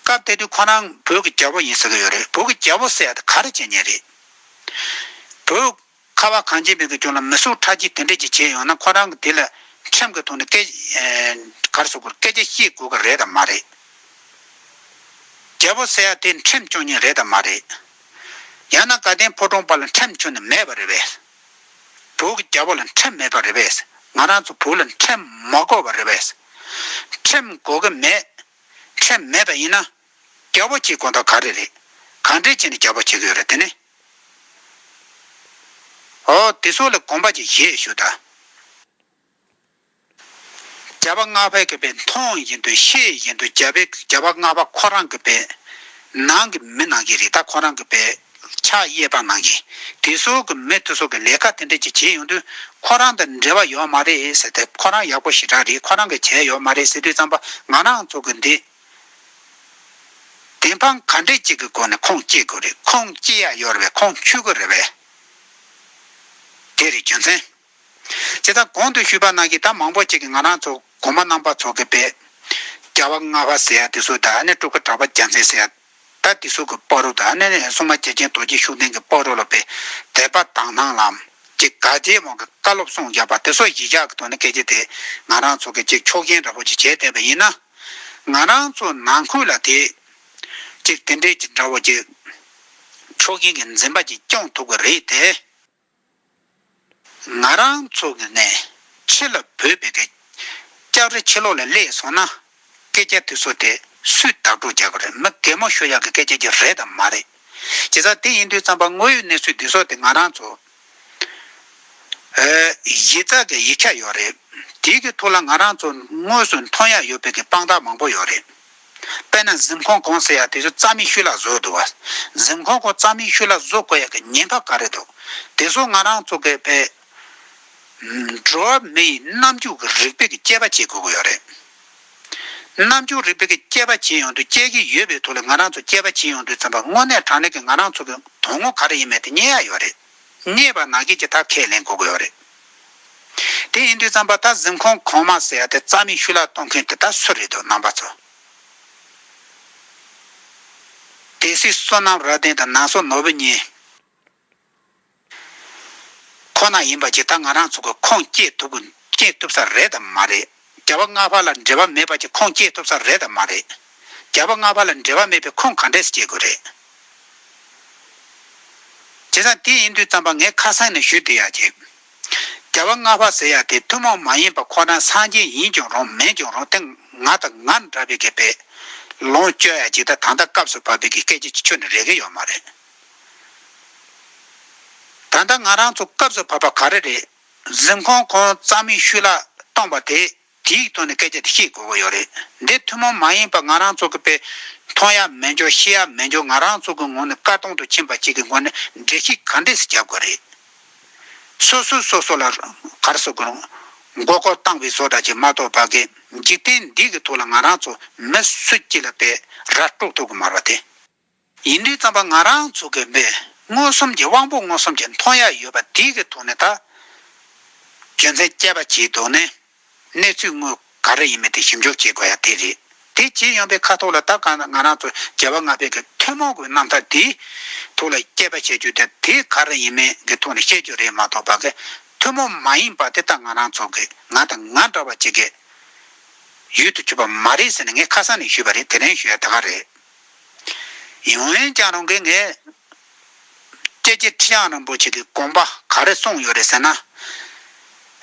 སྐབས་དེ་དུས་ཁོ་རང་བོད་ཀྱི་རྒྱལ་པོ་ཡིན་ཟེར་གྱི་ཡོད་རེད། བོད་ཀྱི་རྒྱལ་པོ་ཟེར་ཡ་དེ་ག་རེ་བྱེད་མཁན་རེད། བོད་ཁ་བ་གངས་ཅན་པའི་གི་ལྗོངས་ལ་མི་གསོད་ཁྲག་སྦྱོར་དེ་འདྲས་ཅིག་བྱས་ཡོང་ན། ཁོ་རང་གི་དེ་ལ་ཁྲིམས་ཀྱི་ཐོག་ནས་སྐད་ཨེ་ག་རེ་ཟེར་དགོས། སྐད་ཆ་བཤད་དགོས་ཀྱི་རེད་དམ་མ་རེད། རྒྱལ་པོ་ཟེར་ཡ་དེ་ཁྲིམས་སྐྱོང་མཁན་རེད་དམ་མ་རེད། ཡང་ན་དགའ་ལྡན་ཕོ་བྲང་པ་ལ་ཁྲིམས་ཁྱོན་ནས་མེད་པ་རེད་པས། བོད་ཀྱི་རྒྱལ་པོ་ལ་ཁྲིམས་མེད་པ་རེད་པས། ང་རང་ཚོ་བོད་ལ་ཁྲིམས་མ་དགོས་པ་རེད་པས། ཁྲིམས་དགོས་ཀྱི་མེད། ཁྲིམས་མེད་པ་ཡིན་ན་རྒྱལ་པོ་བྱེད་དགོས་དོན་ག་རེ་རེད། གང་འདྲས་བྱས་ནས་རྒྱལ་པོ་བྱེད་ཀྱི་ཡོད་རེད། དེ་ནི། ཨོ་དེ་ཚོ་ལ་དགོངས་པ་ཅིག་བཞེས་ཞུ་ད། རྒྱལ་བ་ལྔ་པའི་གི་དཔེ་མཐོང་བཞིན་དུ་ཤེས་བཞིན་དུ་རྒྱལ་བའི་རྒྱལ་བ་ལྔ་པ་ཁོ་རང་གི་དཔེ་ནང་གི་མི་ནང་གི་རེད། ད་ཁོ་རང་གི་དཔེ་ ཕྱག་གཡས་པ་ནང་བཞིན་དེ་ཚོ་གི་མི་དེ་ཚོ་གི་ལས་ཀ་དེ་འདྲ་ཅིག་བྱས་ཡོང་དུས་ཁོ་རང་དང་འབྲེལ་བ་ཡོད་མ་རེད་ཟེར་ཏེ། ཁོ་རང་ཡག་པོ་ཞེ་དྲག་རེད། ཁོ་རང་གིས་བྱས་ཡོད་མ་རེད་ཟེར་དུས་ཙམ་པ་ང་རང་ཚོ་གི་འདི་བདེན་དཔང་ག་འདྲས་ཅིག་གི་སྒོ་ནས་ཁུངས་སྐྱེལ་དགོས་རེད། ཁུངས་སྐྱེལ་ཡ་ཡོད་རེད་པས། ཁུངས་འཁྱོལ་གི་རེད་པས། དེ་རེད་རྒྱུ་མཚན། དེ་ལྟར་གོང་དུ་ཞུས་པ་ནང་བཞིན་ད་མང་པོ་ཅིག་གིས་ང་རང་ཚོ་གོང་མ་རྣམ་པ་ཚོ་གི་པས་རྒྱལ་བ་ལྔ་པ་ཟེར་ཡ་དེ་ཚོ་དང་ཨ་ནི་སྤྲུལ་སྐུ་གྲགས་པ་རྒྱལ་མཚན་ཟེར་ཡ། ད་དེ་ཚོ་གི་བར་དུ་དང་ཨ་ནི་སྲུང་མ་རྒྱལ་ཆེན་རྡོ་རྗེ་ཤུགས་ལྡན་གྱི་བར་དུ་ལ་པས་དད་པ་དག་སྣང་ལམ་གྱི་ག་རྗེས་མོ་གི་བཀའ་སློབ་གསུངས་བཞག་པ་དེ་ཚོ་གཞི་བཞག་གི་ཐོག་ནས་སྐད་ཆ་དེ་ང་རང་ཚོ་གི་ཅིག་ཕྱོགས་ཞེན་འདྲ་པོ་ཅིག་བྱས་བསྡད་པ་ཡིན་ན། ང་རང་ཚོ་ནང་ཁུལ་ལ་དེ་ཅིག་དེ་འདྲའི་ཅིག་འདྲ་པོ་ཅིག་ཕྱོགས་ཞེན་གྱི་འཛིན་པ་ཅིག་སྐྱོང་ཐུབ་ཀྱི་རེད་དེ། ང་རང་ཚོ་གི་ནས་ཕྱི་ལ་བོད་པའི་གི་ལྕགས་རི་ཕྱི་ལོགས་ལ་སླེབས་སོང་ན་སྐད་ཆ་དེ་ཚོ་དེ་སུས་བདག་སྤྲོད་རྒྱག་གི་རེད། མི་གད་མོ་ཤོར་ཡག་གི་སྐད་ཆ་ཅིག་རེད་དམ་མ་རེད། བྱས་ཙང་དེ་ཡིན་དུས་ཙམ་པ་དངོས་ཡོད་གནས་ཚུལ་འདི་ཚོ་དེ་ང་རང་ཚོ་ཨེ་གཞི་རྩ་གི་ཡིག་ཆ་ཡོད་རེད། དེའི་གི་ཐོག་ལ་ང་རང་ཚོ་དངོས་སུ་མཐོང་ཡག་ཡོད་པའི་གི་དཔང་རྟགས་མང་པོ་ཡོད་རེད། དཔེར་ན་གཟིམ་ཁང་གོང་ཟེར་ཡ་དེ་ཚོ་རྩ་མེད་ཤུལ་ལ་བཟོས་འདུག་བ། གཟིམ་ཁང་གོང་རྩ་མེད་ཤུལ་ལ་བཟོ་དགོས་ཡ་གི་ཉེན་ཁ་ག་རེ་འདུག་དེ་ཚོ་ང་རང་ཚོ་གི་པའི་འགྲོ་བ་མི་ཡི་རྣམ་འགྱུར་གྱི་རིག་པའི་གི་དཔྱད་པ་བྱེད་དགོས་ཀྱི་ཡོད་རེད། རྣམ་འགྱུར་རིག་པའི་གི་དཔྱད་པ་བྱེད་ཡོང་དུས་དཔྱད་ཀྱི་ཡོད་པའི་ཐོག་ལ་ང་རང་ཚོ་དཔྱད་པ་བྱེད་ཡོང་དུས་ཙམ་པ་དངོས་གནས་དྲང་གནས་ཀྱི་ང་རང་ཚོ་གི་དོན་དངོས་ག་རེ་ཡིན་མིན་དེ་རྙེད་ཡ་ཡོད་རེད། རྙེད་པ་ནང་བཞིན་གྱི་ད་ཁས་ལེན་དགོས་ཀྱི་ཡོད་རེད། དེ་ཡིན་དུས་ཙམ་པ་ད་གཟིམ་ཁང་གོང་མ་ཟེར་ཡ་དེ་རྩ་མེད་ཤུལ་ལ་གཏོང་མཁན་དེ་ད་སུ་རེད་འདུག་རྣམ་པ་ཚོ། སྡེ་སྲིད་བསོད་ནམས་རབ་བརྟན་དང་ནང་སོ་ནོར་བུ་གཉིས་ཁོ་ན་ཡིན་པ་ཅིག་ད་ང་རང་ཚོ་གི་ཁུངས་སྐྱེལ་ཐུབ་ཀྱི་སྐྱེལ་ཐུབ་ས་རེད་དམ་མ་རེད། རྒྱལ་བ་ལྔ་པ་ལ་འབྲེལ་བ་མེད་པ་ཅིག་ཁུངས་སྐྱེལ་ཐུབ་ས་རེད་དམ་མ་རེད། རྒྱལ་བ་ལྔ་པ་ལ་འབྲེལ་བ་མེད་པའི་ཁུངས་ག་འདྲས་སྐྱེལ་དགོས་རེད། བྱས་ཙང་དེ་ཡིན་དུས་ཙམ་པ་ངས་ཁ་སང་ནས་ཞུས་བསྡད་ཡག་ཅིག་རྒྱལ་བ་ལྔ་པ་ཟེར་ཡག་དེ་ཐུན་མོང་མ་ཡིན་པ་ཁོ་རང་སངས་རྒྱས་ཡིན་ཀྱང་རུང་མིན་ཀྱང་རུང་དེ་ང་དང་ང་འདྲ་བའི་གི་པའི་ལོངས་སྤྱོད་ཡག་ཅིག་ད་ད་ལྟ་སྐབས་སུ་བབས་པའི་གི་སྐད་ཆ་ཅིག་ཁྱོན་ནས་རེག་གི་ཡོད་མ་རེད། ད་ལྟ་ང་རང་ཚོ་སྐབས་སུ་བབས་པ་ག་རེ་རེད། གཟིམ་ཁང་གོང་རྩ་མེད་ཤུལ་ལ་གཏོང་པ་དེ་དེའི་ཐོག་ནས་སྐད་ཆ་དེ་བཤད་དགོས་ཀྱི་ཡོད་རེད། འདི་ཐུན་མོང་མ་ཡིན་པ་ང་རང་ཚོ་གི་དཔེ་མཐོང་ཡ་མེད་འཇོག་ཤེས་ཡ་མེད་འཇོག་ང་རང་ཚོ་གི་ངོས་ནས་དཀའ་གཏོང་དུ་ཕྱིན་པ་གཅིག་གི་ངོས་ནས་འགྲེལ་བཤད་ག་འདྲས་སེ་རྒྱབ་དགོས་རེད། སོ་སོས་སོ་སོ་ལ་ག་རེ་ཟེར་དགོས་རུང་མགོ་སྐོར་བཏང་བའི་བཟོ་འདྲ་ཅིག་མ་གཏོགས་པ་གི་འཇིག་རྟེན་འདི་གི་ཐོག་ལ་ང་རང་ཚོ་མི་སུ་གཅིག་ལ་དཔེ་ར་སྤྲོད་ཐུབ་ཀྱི་མ་རེད་པ་དེ། ཡིན་དུས་ཙམ་པ་ང་རང་ཚོ་གི་མི་མངོན་སུམ་གྱི་དབང་པོ་མངོན་སུམ་གྱི་མཐོང་ཡ་ཡོད་པ་དེའི་གི་ཐོག་ནས་ད་རྒྱུ་མཚན་དཔྱད་པ་བྱས་ཐོག་ནས་གནས་ཚུལ་དངོས་ག་རེ་ཡིན་མིན་དེ་ཞིབ་འཇུག་བྱེད་དགོས་ཡ་དེ་རེད། དེ་བྱས་ཡོང་པའི་ཁ་ཐོག་ལ་ད་ག་ང་རང་ཚོ་རྒྱལ་བ་ལྔ་པའི་གི་ཐུན་མོང་གི་རྣམ་ཐར་དེའི་ཐོག་ལ་དཔྱད་པ་བྱེད་རྒྱུ་དེ་དེ་ག་རེ་ཡིན་མིན་གི་ཐོག་ནས་བཤད་རྒྱུ་རེད་མ་གཏོགས་པ་གི་ཐུན་མོང་མ་ཡིན་པ་དེ་ད་ང་རང་ཚོ་གི་ང་དང་ང་འདྲ་བ་ཅིག་གི་ཡུལ་དུ་གྱུར་པ་མ་རེད་ཟེར་ནས་ངས་ཁ་སང་ནས་ཞུས་པ་རེད། དེ་རིང་ཞུ་ཡ་དེ་ག་རེད། ཡིན་ཀྱང་རུང་གི་ངས་སྐྱེས་ཆེན་ཁྲི་བྱང་རིན་པོ་ཆེ་གི་དགོངས་པ་ག་རེ་གསུངས་ཡོད་རེད་ཟེར་ན།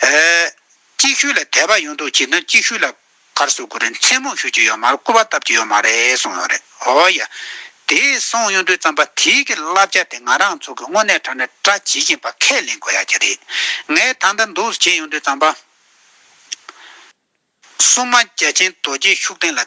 ཨེ། གཅིག་ཤོས་ལ་དད་པ་ཡོད་མདོག་བྱས་ན་གཅིག་ཤོས་ལ་ག་རེ་ཟེར་དགོས་རེད། མཚན་སྨོད་ཞུ་རྒྱུ་ཡོད་མ་རེད། སྐུར་པ་བཏབ་རྒྱུ་ཡོད་མ་རེད་གསུངས་ཡོད་རེད། འོ་ཡ། དེ་གསུངས་ཡོང་དུས་ཙམ་པ་དེའི་གི་བསླབ་བྱ་དེ་ང་རང་ཚོ་གི་དངོས་གནས་དྲང་གནས་སྒྲ་ཇི་བཞིན་པ་ཁས་ལེན་དགོས་ཡ་གི་རེད། ངས་ད་ལྟ་འདུག་བྱས་ཡོང་དུས་ཙམ་པ། སྲུང་མ་རྒྱལ་ཆེན་རྡོ་རྗེ་ཤུགས་ལྡན་ལ་